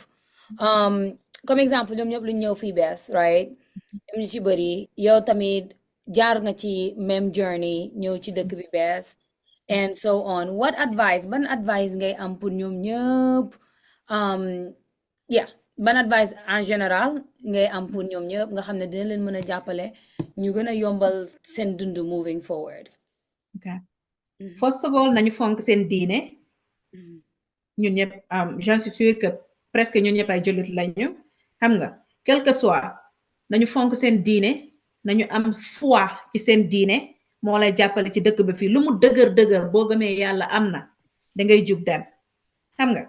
comme exemple ñoom ñëpp lu ñëw fii bees right ñoom ñu ci bëri yow tamit jaar nga ci même journey ñëw ci dëkk bi bees and so on what advice ban advice ngay am pour ñoom ñëpp yeah ban advice en général ngay am pour ñoom ñëpp nga xam ne dina leen mën a jàppale ñu gën a yombal seen dund moving forward. Okay. First of all nañu fonk seen diine ñun ñëpp j'en suis sûr que presque ñun ñëpp ay jullit lañu xam nga quel que soit nañu fonk seen diine nañu am foi ci seen diine moo lay jàppale ci dëkk bi fii lu mu dëgër boo gëmee yàlla am na da ngay jug dem xam nga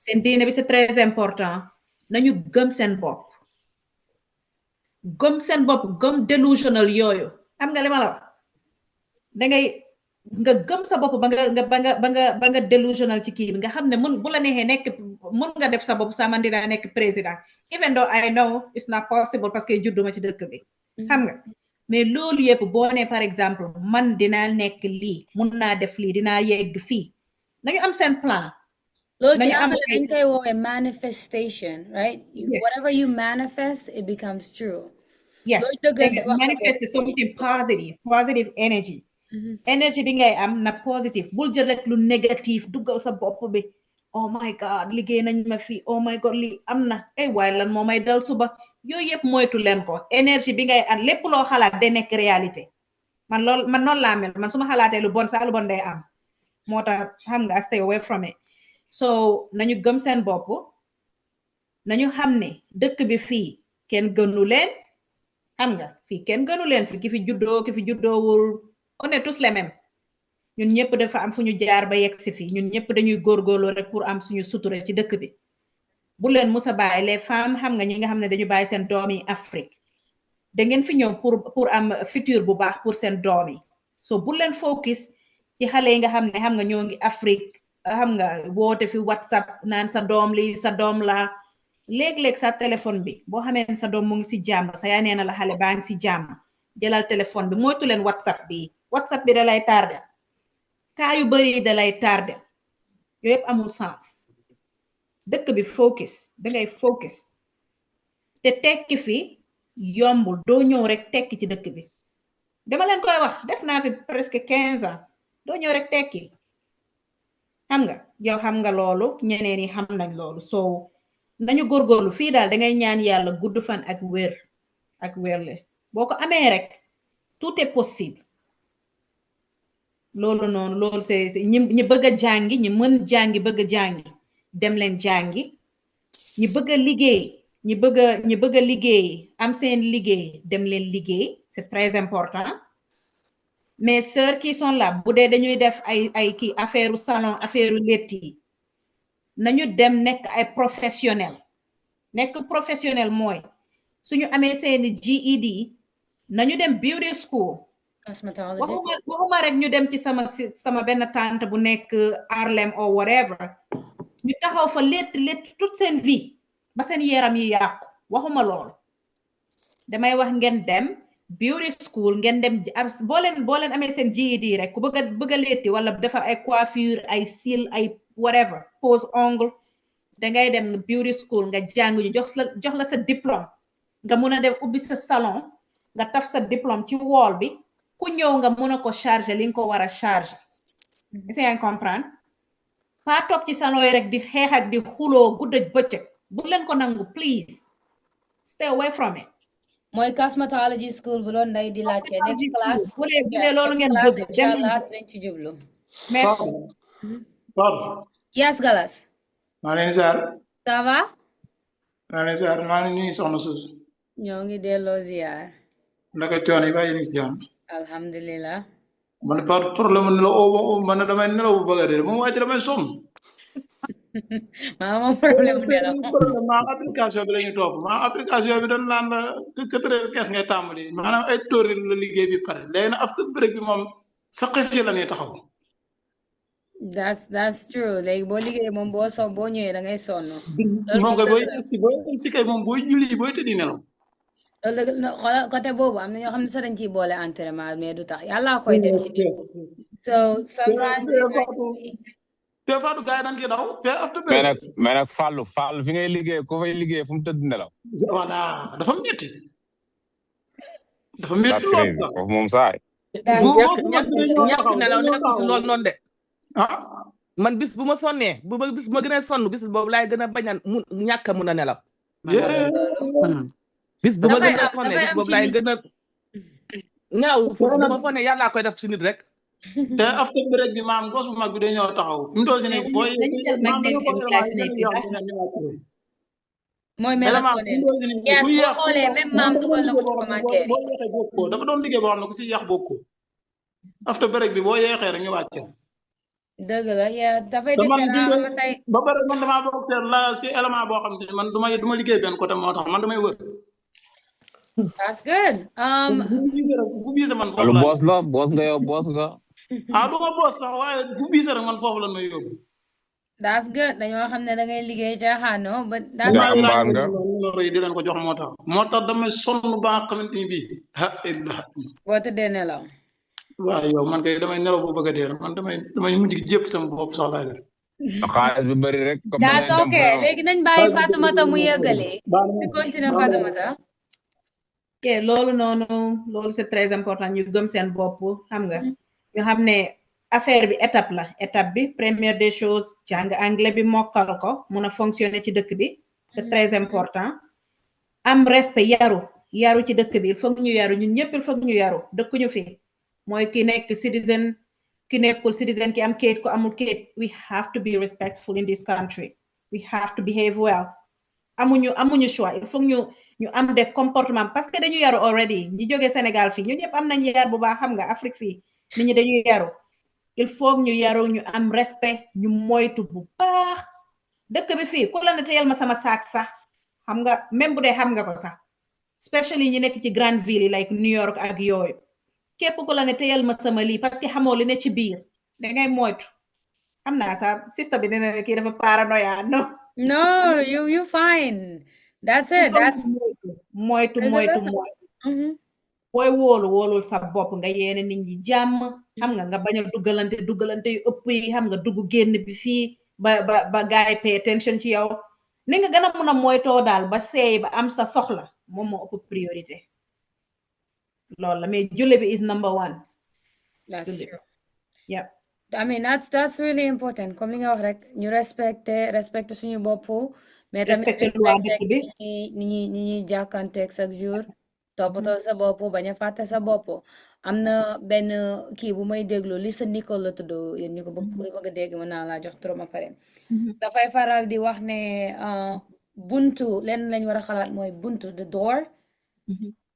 seen diine bi c'est très important nañu gëm seen bopp gëm delusional yooyu xam nga li ma la wax dangay nga gëm sa bopp ba nga delusional ci kii bi nga xam ne mun bu la neexee nekk mun nga def sa bopp sama dinaa nekk président even though I know it's not possible parce que judduma ci dëkk bi xam nga mais loolu yëpp boo ne par exemple man dinaa nekk lii mun naa def lii dinaa yegg fii nañu am seen plan loolu ci am dañ koy woowee manifestation right whatever you manifest it becomes true yes manifest something positive energy energy bi ngay am na positive bul jël rek lu négatif duggal sa bopp bi oh my god liggéey nañ ma fii oh my god lii am na ay waay lan moo may dal suba yooyu yëpp moytu leen ko énergie bi ngay am lépp loo xalaat day nekk réalité man noonu laa mel man su ma xalaatee lu bon sax lu bon day am moo tax xam nga stay away from it so nañu gëm seen bopp nañu xam ne dëkk bi fii kenn gënu leen xam nga fii kenn gënu leen fi ki fi juddoowul on est tous les mêmes ñun ñëpp dafa am fu ñu jaar ba yegg si fii ñun ñëpp dañuy góorgóorlu rek pour am suñu sutura ci dëkk bi bu leen musa bàyyi les femmes xam nga ñi nga xam ne dañu bàyyi seen doom yi Afrique da ngeen fi ñëw pour am futur bu baax pour seen doom yi so bu leen focus ci xale yi nga xam ne xam nga ñoo ngi Afrique xam nga woote fi WhatsApp naan sa doom li sa doom la léeg-léeg sa téléphone bi boo xamee sa doom mu ngi si jàmm sa yaa nee na la xale baa ngi si jàmm jëlal téléphone bi moytu leen WhatsApp bi da lay tardé kaa yu bari da lay tardé yooyu yëpp amul sens dëkk bi focus dangay focus te tekki fi yombul doo ñëw rek tekki ci dëkk bi dama leen koy wax def naa fi presque 15 ans doo ñëw rek tekki xam nga yow xam nga loolu ñeneen yi xam nañ loolu soo nañu góorgóorlu fii daal dangay ñaan yàlla gudd fan ak wérle boo ko amee rek tout est possible loolu noonu loolu c'est ñi bëgg a jàngi ñi mën jàngi bëgg a jàngi dem leen jàngi ñi bëgg a liggéey ñi bëgg a liggéey am seen liggéey dem leen liggéey c'est très important mais sœurs qui sont là bu dee dañuy def ay kii affaire salon affaire létt yi nañu dem nekk ay professionnel mooy suñu amee seeni GED nañu dem beauty school waxuma rek ñu dem ci sama benn tante bu nekk Harlem or whatever ñu taxaw fa létt toute seen vie ba seen yaram yi yàqu waxuma loolu damay wax ngeen dem beauty school ngeen dem boo leen amee seen GED rek ku bëgg a létti wala defar ay coiffure ay cils ay whatever pose ongle dangay dem beauty school nga jàng ñu jox la sa diplôme nga mun a dem ubbi sa salon nga taf sa diplôme ci wall bi ku ñëw nga mën a ko charger li nga ko war a charger est-ce que comprendre pas toog ci salon yi rek di xeex ak di xuloo guddëj bëccëg bu leen ko nangu please stay away from it mooy cosmetology school bu doon day di laajte next class bu dee loolu ngeen bëgg dem nañ ci jublu merci yes Galas maa leen ziar ça va maa leen ziar maa ngi nuyu soxna suus ñoo ngi delloo ziar naka coono yi bàyyi si jàmm alhamdulillah man par problème ne la man damay nelaw bu bëgg a dee moom waa ji damay sonn maa moom problème mu nelaw. problème maa application bi la ñu topp maa application bi dañ naan la 4 heures kees ngay tàmbali maanaam ay tóori la liggéey bi pare léegi nag after break bi moom sa xef ci la ñuy taxaw. that's true léegi boo liggéey moom boo ñëwee da ngay sonn. moom kay booy si kay moom booy julli booy tëddi nelaw. loolu dëgg xoolal côté boobu am na ñoo xam ne sax dañ ciy boole entraînement mais du tax yàlla koy def ci nit. so sometimes te Fatou gars yi dañ ciy daw fee after break. mais nag Fallou fi ngay liggéey ko fay liggéey fu mu tëdd nelaw. voilà dafa métti. dafa métti lool sax foofu moom saay. ñàkk nelaw nekkul si loolu noonu de. man bis bu ma sonnee bis bu ma gën a sonn bis boobu laay gën a bañ a ñàkk a mun a nelaw. bis bu ma gën a sonnee bis boobu laay gën a nelaw bu ma fonnee yàllaa koy def si nit rek. te after break bi maam gos bu mag bi day ñëw taxaw fi mu toll si ne booy. mooy melatonin yes boo xoolee même maam dugal na ko ci commentaire yi. dafa doon liggéey boo xam ne ku si yàq bokk after break bi boo yeexee rek ñu wàcce. dëgg la yaa dafay différent tey. ba pare man damaa bokk si élément boo xam ne man du ma liggéey benn côté moo tax man damay wër. that's good. fu biise man foofu la boos nga yow boos nga. du ma boos sax waaye fu biise rek man foofu la may yóbbu. that's good dañoo xam ne da ngay liggéey caaxaanoo ba. jàmbaar nga di leen ko jox moo tax damay sonn ba nga xamante ni bii boo tëddee nelaw. waaw yow man kay damay nelaw bu bëgg a dee man damay mujj jëpp sama bopp sax laay def. xaalis bi bëri rek. that's ok léegi nañ bàyyi Fatoumata mu yëgalee. di continuer Fatoumata. ok loolu c'est très important ñu gëm seen bopp xam nga ñu xam ne affaire bi étape bi première des choses jàng anglais bi mokkal ko mun a fonctionner ci dëkk bi c'est très important am respect yaru ci dëkk bi il faut ñu yaru ñun ñëpp il faut ñu yaru dëkkuñu fi mooy ki nekk citizen ki nekkul citizen ki am kayit ko amul kayit we have to be respectful in this country we have to behave well amuñu choix il faut ñu am des comportements parce que dañu yaru already ñi jógee Sénégal fii ñun ñëpp am nañ yar bu baax xam nga Afrique fii nit ñi dañuy yaru il faut ñu yaru ñu am respect ñu moytu bu baax dëkk bi fii ku la ne teyal ma sama saak sax xam nga même bu dee xam nga ko sax especially ñi nekk ci grande ville yi like New York ak yooyu képp ku la ne teyal ma sama lii parce que xamoo li ne ci biir dangay moytu xam naa sax sista bi dina ne kii dafa paranoïa no you fine that's it moytu booy wóolul sa bopp nga yéene nit ñi jàmm xam nga bañ a duggalante yu ëpp yi xam nga dugg génn bi fii ba gaay pay attention ci yow ni nga gën a mun a moytoo daal ba seey ba am sa soxla moom moo ëpp priorité loolu la mais julli bi is number one. That's true. Yeah. I mean that's really important comme li nga wax rek ñu respecter suñu bopp mais tamit respecter loi dëkk bi ni ñuy jàkkanteeg chaque jour toppatoo sa bopp bañ a fàtte sa bopp am na benn kii bu may déglu li sa Nicole la tudd yéen ñu ko bëgg a dégg mën naa laa jox trop ma pare dafay faral di wax ne buntu lenn lañ war a xalaat mooy buntu the door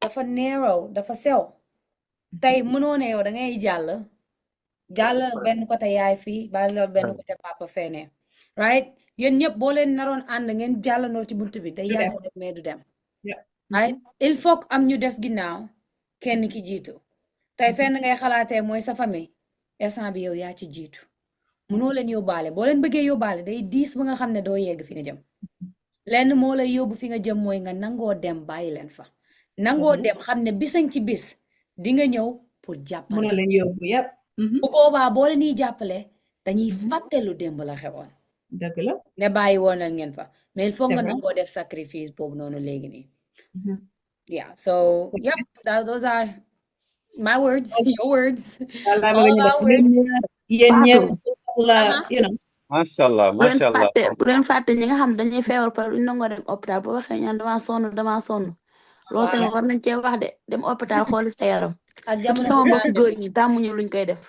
dafa narrow dafa sew tey mënoo ne yow da ngay jàll benn côté yaay fii bàyyi loolu benn côté papa feene right yéen ñëpp boo leen naroon ànd ngeen jàllandoo ci buntu bi day yàgg rek mais du dem right il faut que am ñu des ginnaaw kenn ki jiitu tey fenn ngay xalaatee mooy sa famille instant bi yow yaa ci jiitu mënoo leen yóbbaale boo leen bëggee yóbbaale day diis ba nga xam ne doo yegg fi nga jëm lenn moo lay yóbbu fi nga jëm mooy nga nangoo dem bàyyi leen fa nangoo dem xam ne bisañ ci bis di nga ñëw pour jàppale mën na leen yóbbu yëpp bu boobaa boo leen ñuy jàppale dañuy fàtte lu démb la xewoon dëgg la ne bàyyi woon nañ ngeen fa mais il faut nga nangoo def sacrifice boobu noonu léegi nii yeah so yep those are my words your words yéen ñëpp la macha allah bu leen fàtte ñi nga xam dañuy feebar par ñu nangoo dem hôpital bu waxee ñaan dama sonn loolu tamit war nañ cee wax de dem hôpital xooli sa yaram ak jamono sama mbokk góor ñi tàmmuñu luñ koy def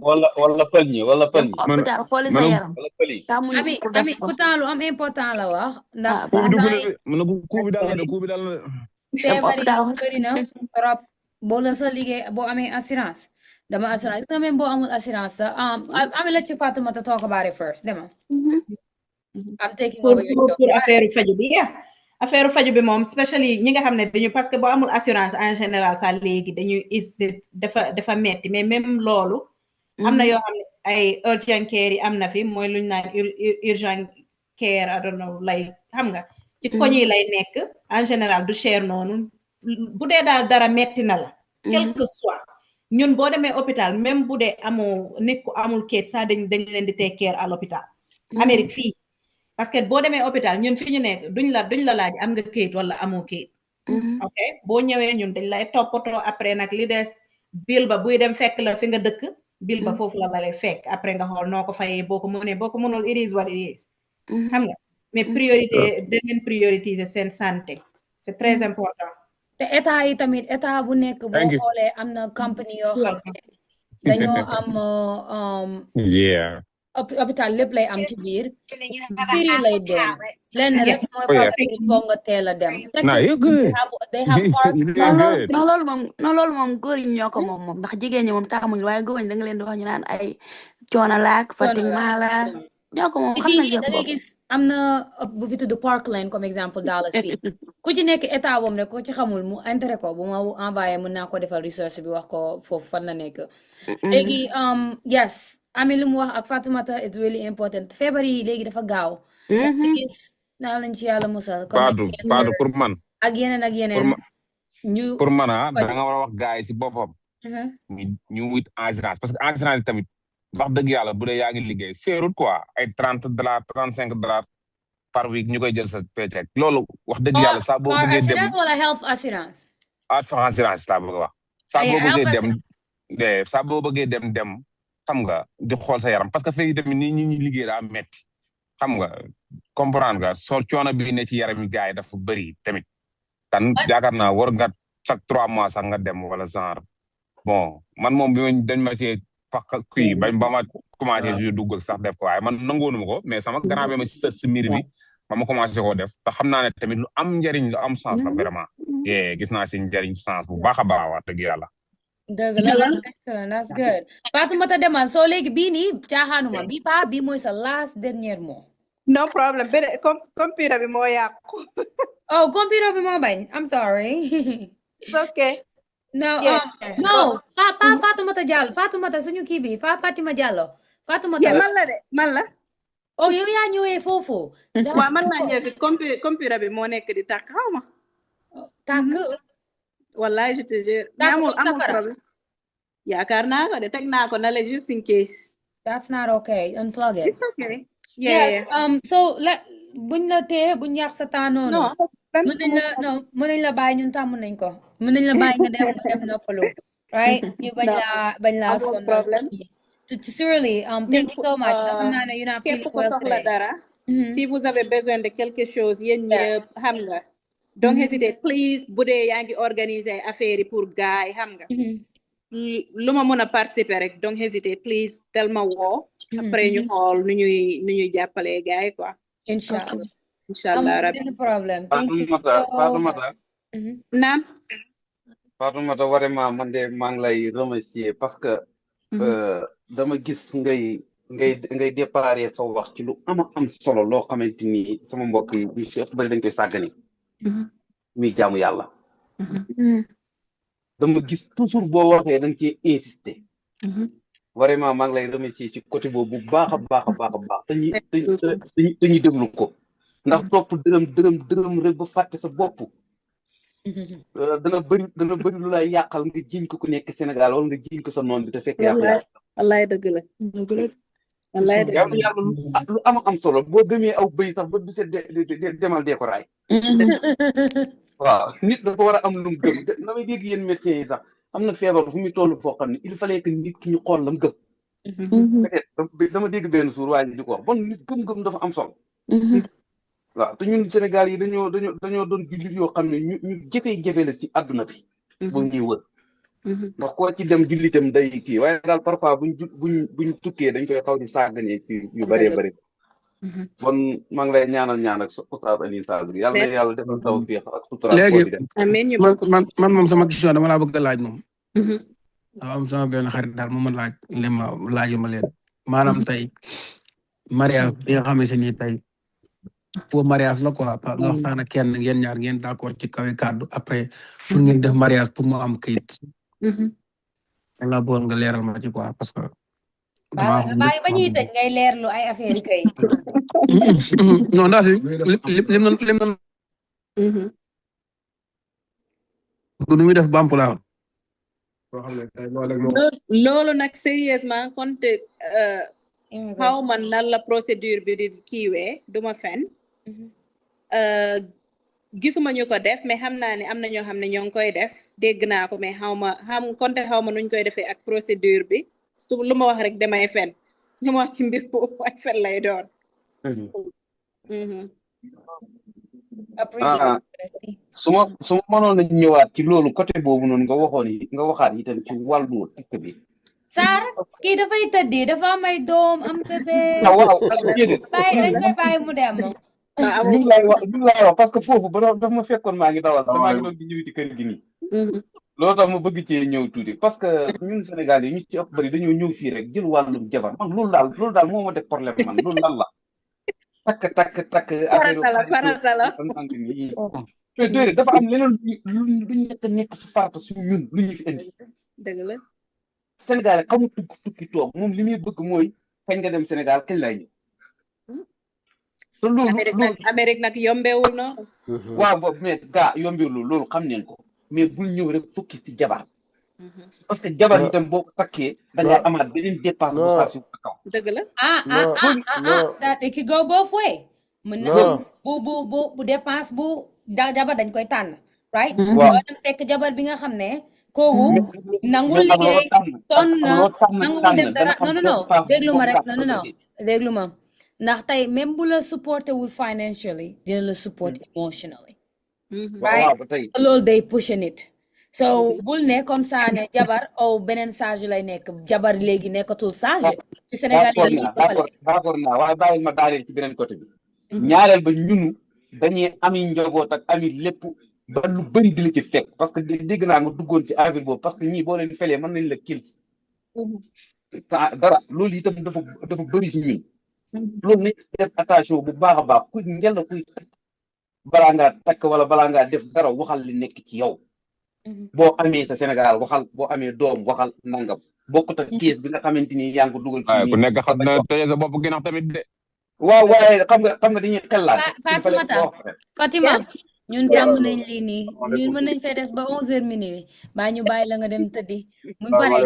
wala pël ñi hôpital xooli sa yaram tàmmuñu ko def ko pourtant lu am important la wax ndax ku bi dal na feebar yi bëri na trop boo la sa liggéey boo amee assurance dama assurance gis nga même boo amul assurance sa I'm gonna let you Fatoumata talk about it first dema I'm taking over your job pour affaire faju bi affaire faju bi moom especially ñi nga xam ne dañu parce que boo amul assurance en général sax léegi dañuy dafa metti mais même loolu am na yoo xam ne ay urgent care yi am na fi mooy luñ naan urgent care I don't know like xam nga ci koñ yi lay nekk en général du cher noonu bu dee daal dara metti na la quel que soit ñun boo demee hôpital même bu dee amoo nit ku amul kayit sax dañ leen di take care à l'hôpital Amérique fii parce que boo demee hôpital ñun fi ñu nekk duñ la laaj am nga kayit wala amoo kayit ok boo ñëwee ñun dañ lay toppatoo après nag li des bill ba buy dem fekk la fi nga dëkk bill ba foofu la lay fekk après nga xool noo ko fayee boo ko mënul it is what it is xam nga mais priorité da ngeen prioriser seen santé c'est très important te état yi tamit état bu nekk boo xoolee am na compagnie yoo xam ne dañoo am hôpital lépp lay am ci biir firi lay doon lenn rek mooy parce que foog nga teel a dem they have park loolu moom góor yi ñoo ko moom ndax jigéen ñi moom taamuñu waaye góor ñi da nga leen di wax ñu naan ay coono laak Fatima la ñoo ko moom xam nañ da ngay gis am na bu fi tudd Parkland comme exemple Dallas fii ku ci nekk état boobu rek ku ci xamul mu intérêt ko bu ma envoyé mën naa ko defal research bi wax ko foofu fan la nekk léegi yes ami lu mu wax ak Fatoumata it's really important feebar yi léegi dafa gaaw gis naa lañ ci yàlla musal Fatou pour man ak yeneen ñu pour man da nga war a wax gars yi si boppam ñu wut assurance parce que assurance tamit wax dëgg yàlla bu dee yaa ngi liggéey seerut quoi ay $30 $35 par week ñu koy jël sa paycheck loolu wax dëgg yàlla saa boo bëggee dem assurance wala health assurance assurance laa bëgg wax saa boo bëggee dem xam nga di xool sa yaram parce que fii tamit ni ñi liggéey daa metti xam nga comprendre nga soo coono bi ne ci yaram yi gars yi dafa bëri tamit kan yaakaar naa war nga chaque 3 mois sax nga dem wala genre bon man moom bi dañ ma ci faq kii ba ma commencé ju dugg sax def ko waaye man nangoonu ma ko mais sama grand bi ma si si mbir bi ba ma commencé koo def te xam naa ne tamit lu am njëriñ lu am sens la vraiment gis naa si njëriñ sens bu baax a baax wax dëgg yàlla dëgg la excellent that's good Fatoumata demal soo léegi bii nii caaxaanuma bii mooy sa last dernier mot no problem computer bi moo yàqu oh computer bi moo bañ I'm sorry it's okay no Fatoumata Diallo Fatoumata suñu kii bi Fatima Diallo Fatoumata man la oh yow yaa ñëwee foofu waaw man maa ñëw fi computer bi moo nekk di tàkk xaw ma tàkk wallahi je te jure mais amul problème yaakaar naa ko de teg naa ko na la just in case that's not okay unplug it it's okay yeah so buñ la tee buñ yàq sa temps noonu mën nañ la bàyyi ñun tàmm nañ ko mën nañ la bàyyi nga dem noppalu right ñu bañ la seriously thank you so much xam naa ne you know képp ko soxla dara si vous avez besoin de quelque chose yéen ñëpp xam nga don't hesitate please bu dee yaa ngi organiser affaire yi pour gaay xam nga lu ma mën a participer rek don't hesitate please tel ma woo après ñu xool nu ñuy jàppalee gaay quoi inshallah rabbi problème Fatoumata naam Fatoumata vraiment man de maa ngi lay remercier parce que dama gis ngay déparé sa wax ci lu am solo loo xamante ni sama mbokk yi ñu si ëpp bari dañ koy sàggane muy jaamu yàlla dama gis toujours boo waxee da nga ciy insister vraiment maa ngi lay remercier ci côté boobu bu baax a baax te ñuy déglu ko ndax topp dërëm rek ba fàtte sa bopp dana bëri lu lay yàqal nga jiñ ko ku nekk Sénégal wala nga jiñ ko sa noon bi te fekk yàlla wallaay dëgg la wallaay dëgg la yàlla lu am solo boo gëmee aw bëy sax ba du set demal dee ko raay waaw nit dafa war a am lu mu gëm damay dégg yéen médecins yi sax am na feebar fu muy toll foo xam ne il fallait que nit ki ñu xool la mu gëm peut-être dama dégg benn suur waa ji di ko wax bon nit gëm-gëm dafa am solo waaw te ñun Sénégal yi dañoo doon jullit yoo xam ne ñu jafe-jafe la ci àdduna bi bu ñuy wër ndax koo ci dem jullitam day kii waaye daal parfois buñ tukkee dañ koy xaw di sàggane ci yu bëree bëri bon maa ngi lay ñaan ak sa Oustaz Alioune Sall bi yàlla na yàlla defal taw fii ak sutura léegi amiin ñu man moom sama question dama laa bëgg a laaj moom am sama benn xarit daal moom ma laaj li ma laaju ma leen maanaam tey mariage bi nga xamante ni tey faux mariage la quoi nga waxtaan ak kenn ngeen ñaar ngeen d'accord ci kaw kàddu après pour ngeen def mariage pour mu am kayit la boon nga leeral ma ci quoi parce que bàyyi ba ñuy tëj ngay leerlu ay affaire kayit non ndax lim non nu muy def bamp laa loolu nag sérieusement konte xaw ma nan la procédure bi di kiiwee duma fen gisuma ñu ko def mais xam naa ne am na ñoo xam ne ñoo ngi koy def dégg naa ko mais xaw ma nuñ koy defee ak procédure bi su lu ma wax rek damay fen lu ma wax ci mbir boobu ak fen lay doon su ma mënoon a ñëwaat ci loolu côté boobu noonu nga waxaat itam ci wàllu takk bi Saar kii dafay tëddi dafa am ay doom am bébé waaw bàyyi dañ koy bàyyi mu dem ñu ngi lay wax parce que foofu ba daf ma fekkoon maa ngi dawal te maa ngi doon di ñëw ci kër gi nii loolu tax ma bëgg cee ñëw tuuti parce que ñun Sénégal yi ñu ci ëpp bëri dañoo ñëw fii rek jël wàllum jabar man loolu daal moo ma def problème man loolu lan la takk farata la mais déedéet dafa am leneen lu nekk su farata su ñun lu ñu fi indi dëgg la Sénégal xamul tukki toog moom li muy bëgg mooy kañ nga dem Sénégal kañ lay ñëw te loolu Amérique nag yombewul no waaw mais gaa yombewul loolu xam neen ko mais bul ñëw rek fukki si jabar parce que jabar itam boo ko takkee da ngay amaat beneen dépense bu saa si kaw dëgg la that it could go both way mën na am bu dépense bu jabar dañ koy tànn right boo dem fekk jabar bi nga xam ne kooku nangul liggéey sonn na nangul def dara non déglu ma rek non déglu ma ndax tey même bu la supporté wul financially dina la support emotionally right loolu day push nit so bul ne comme ça ne jabar beneen sage lay nekk jabar léegi nekkatul sage ci Sénégal yi d'accord naa waaye bàyyi ma daaneel ci beneen côté bi ñaareel ba ñunu dañuy ami njaboot ak ami lépp ba lu bëri di la ci fekk parce que dégg naa nga duggoon ci affaire boobu parce que ñii boo leen felee mën nañ la kil dara loolu itam dafa bëri si ñun loolu nekk def attention bu baax a baax kuy balaa ngaa takk wala balaa ngaa def dara waxal li nekk ci yow boo amee sa Sénégal waxal boo amee doom waxal nangam bokkut ak kees bi nga xamante ni yaa ngi ko dugal ku nekk xam na tey sa bopp ginax tamit de waaw waaye xam nga dañuy xellaat Fatima ñun tàmm nañ lii nii ñun mën nañ fay des ba 11h minuit baa ñu bàyyi la nga dem tëddi muñ pare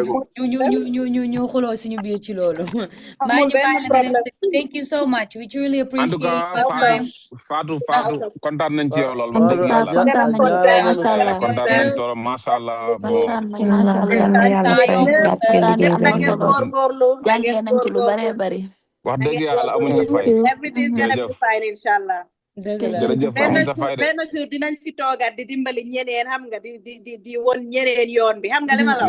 ñu xuloo suñu biir ci loolu baa ñu bàyyi la nga dem tëddi thank you so much we truly appreciate your time Fatou kontaan nañ ci yow lool wax dëgg yàlla kontaan nañ trop masha Allah jàngee nañ ci lu bare bari wax dëgg yàlla amuñ sa fay everything's gonna be fine inshallah jërëjëf benn jour dinañ fi toogaat di dimbali ñeneen xam nga di won ñeneen yoon bi xam nga li ma la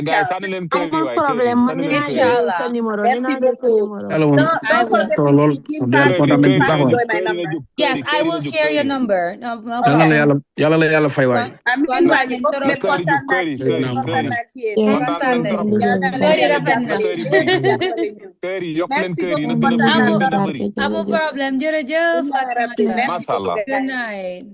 gars sànni leen kër yi waay problème mën nañ sa numéro dinaa jël sa numéro yes I will share your number yàlla la yàlla fay waay kër yi yokk leen kër yi na gën a bëri amul problème jërëjëf masha Allah good night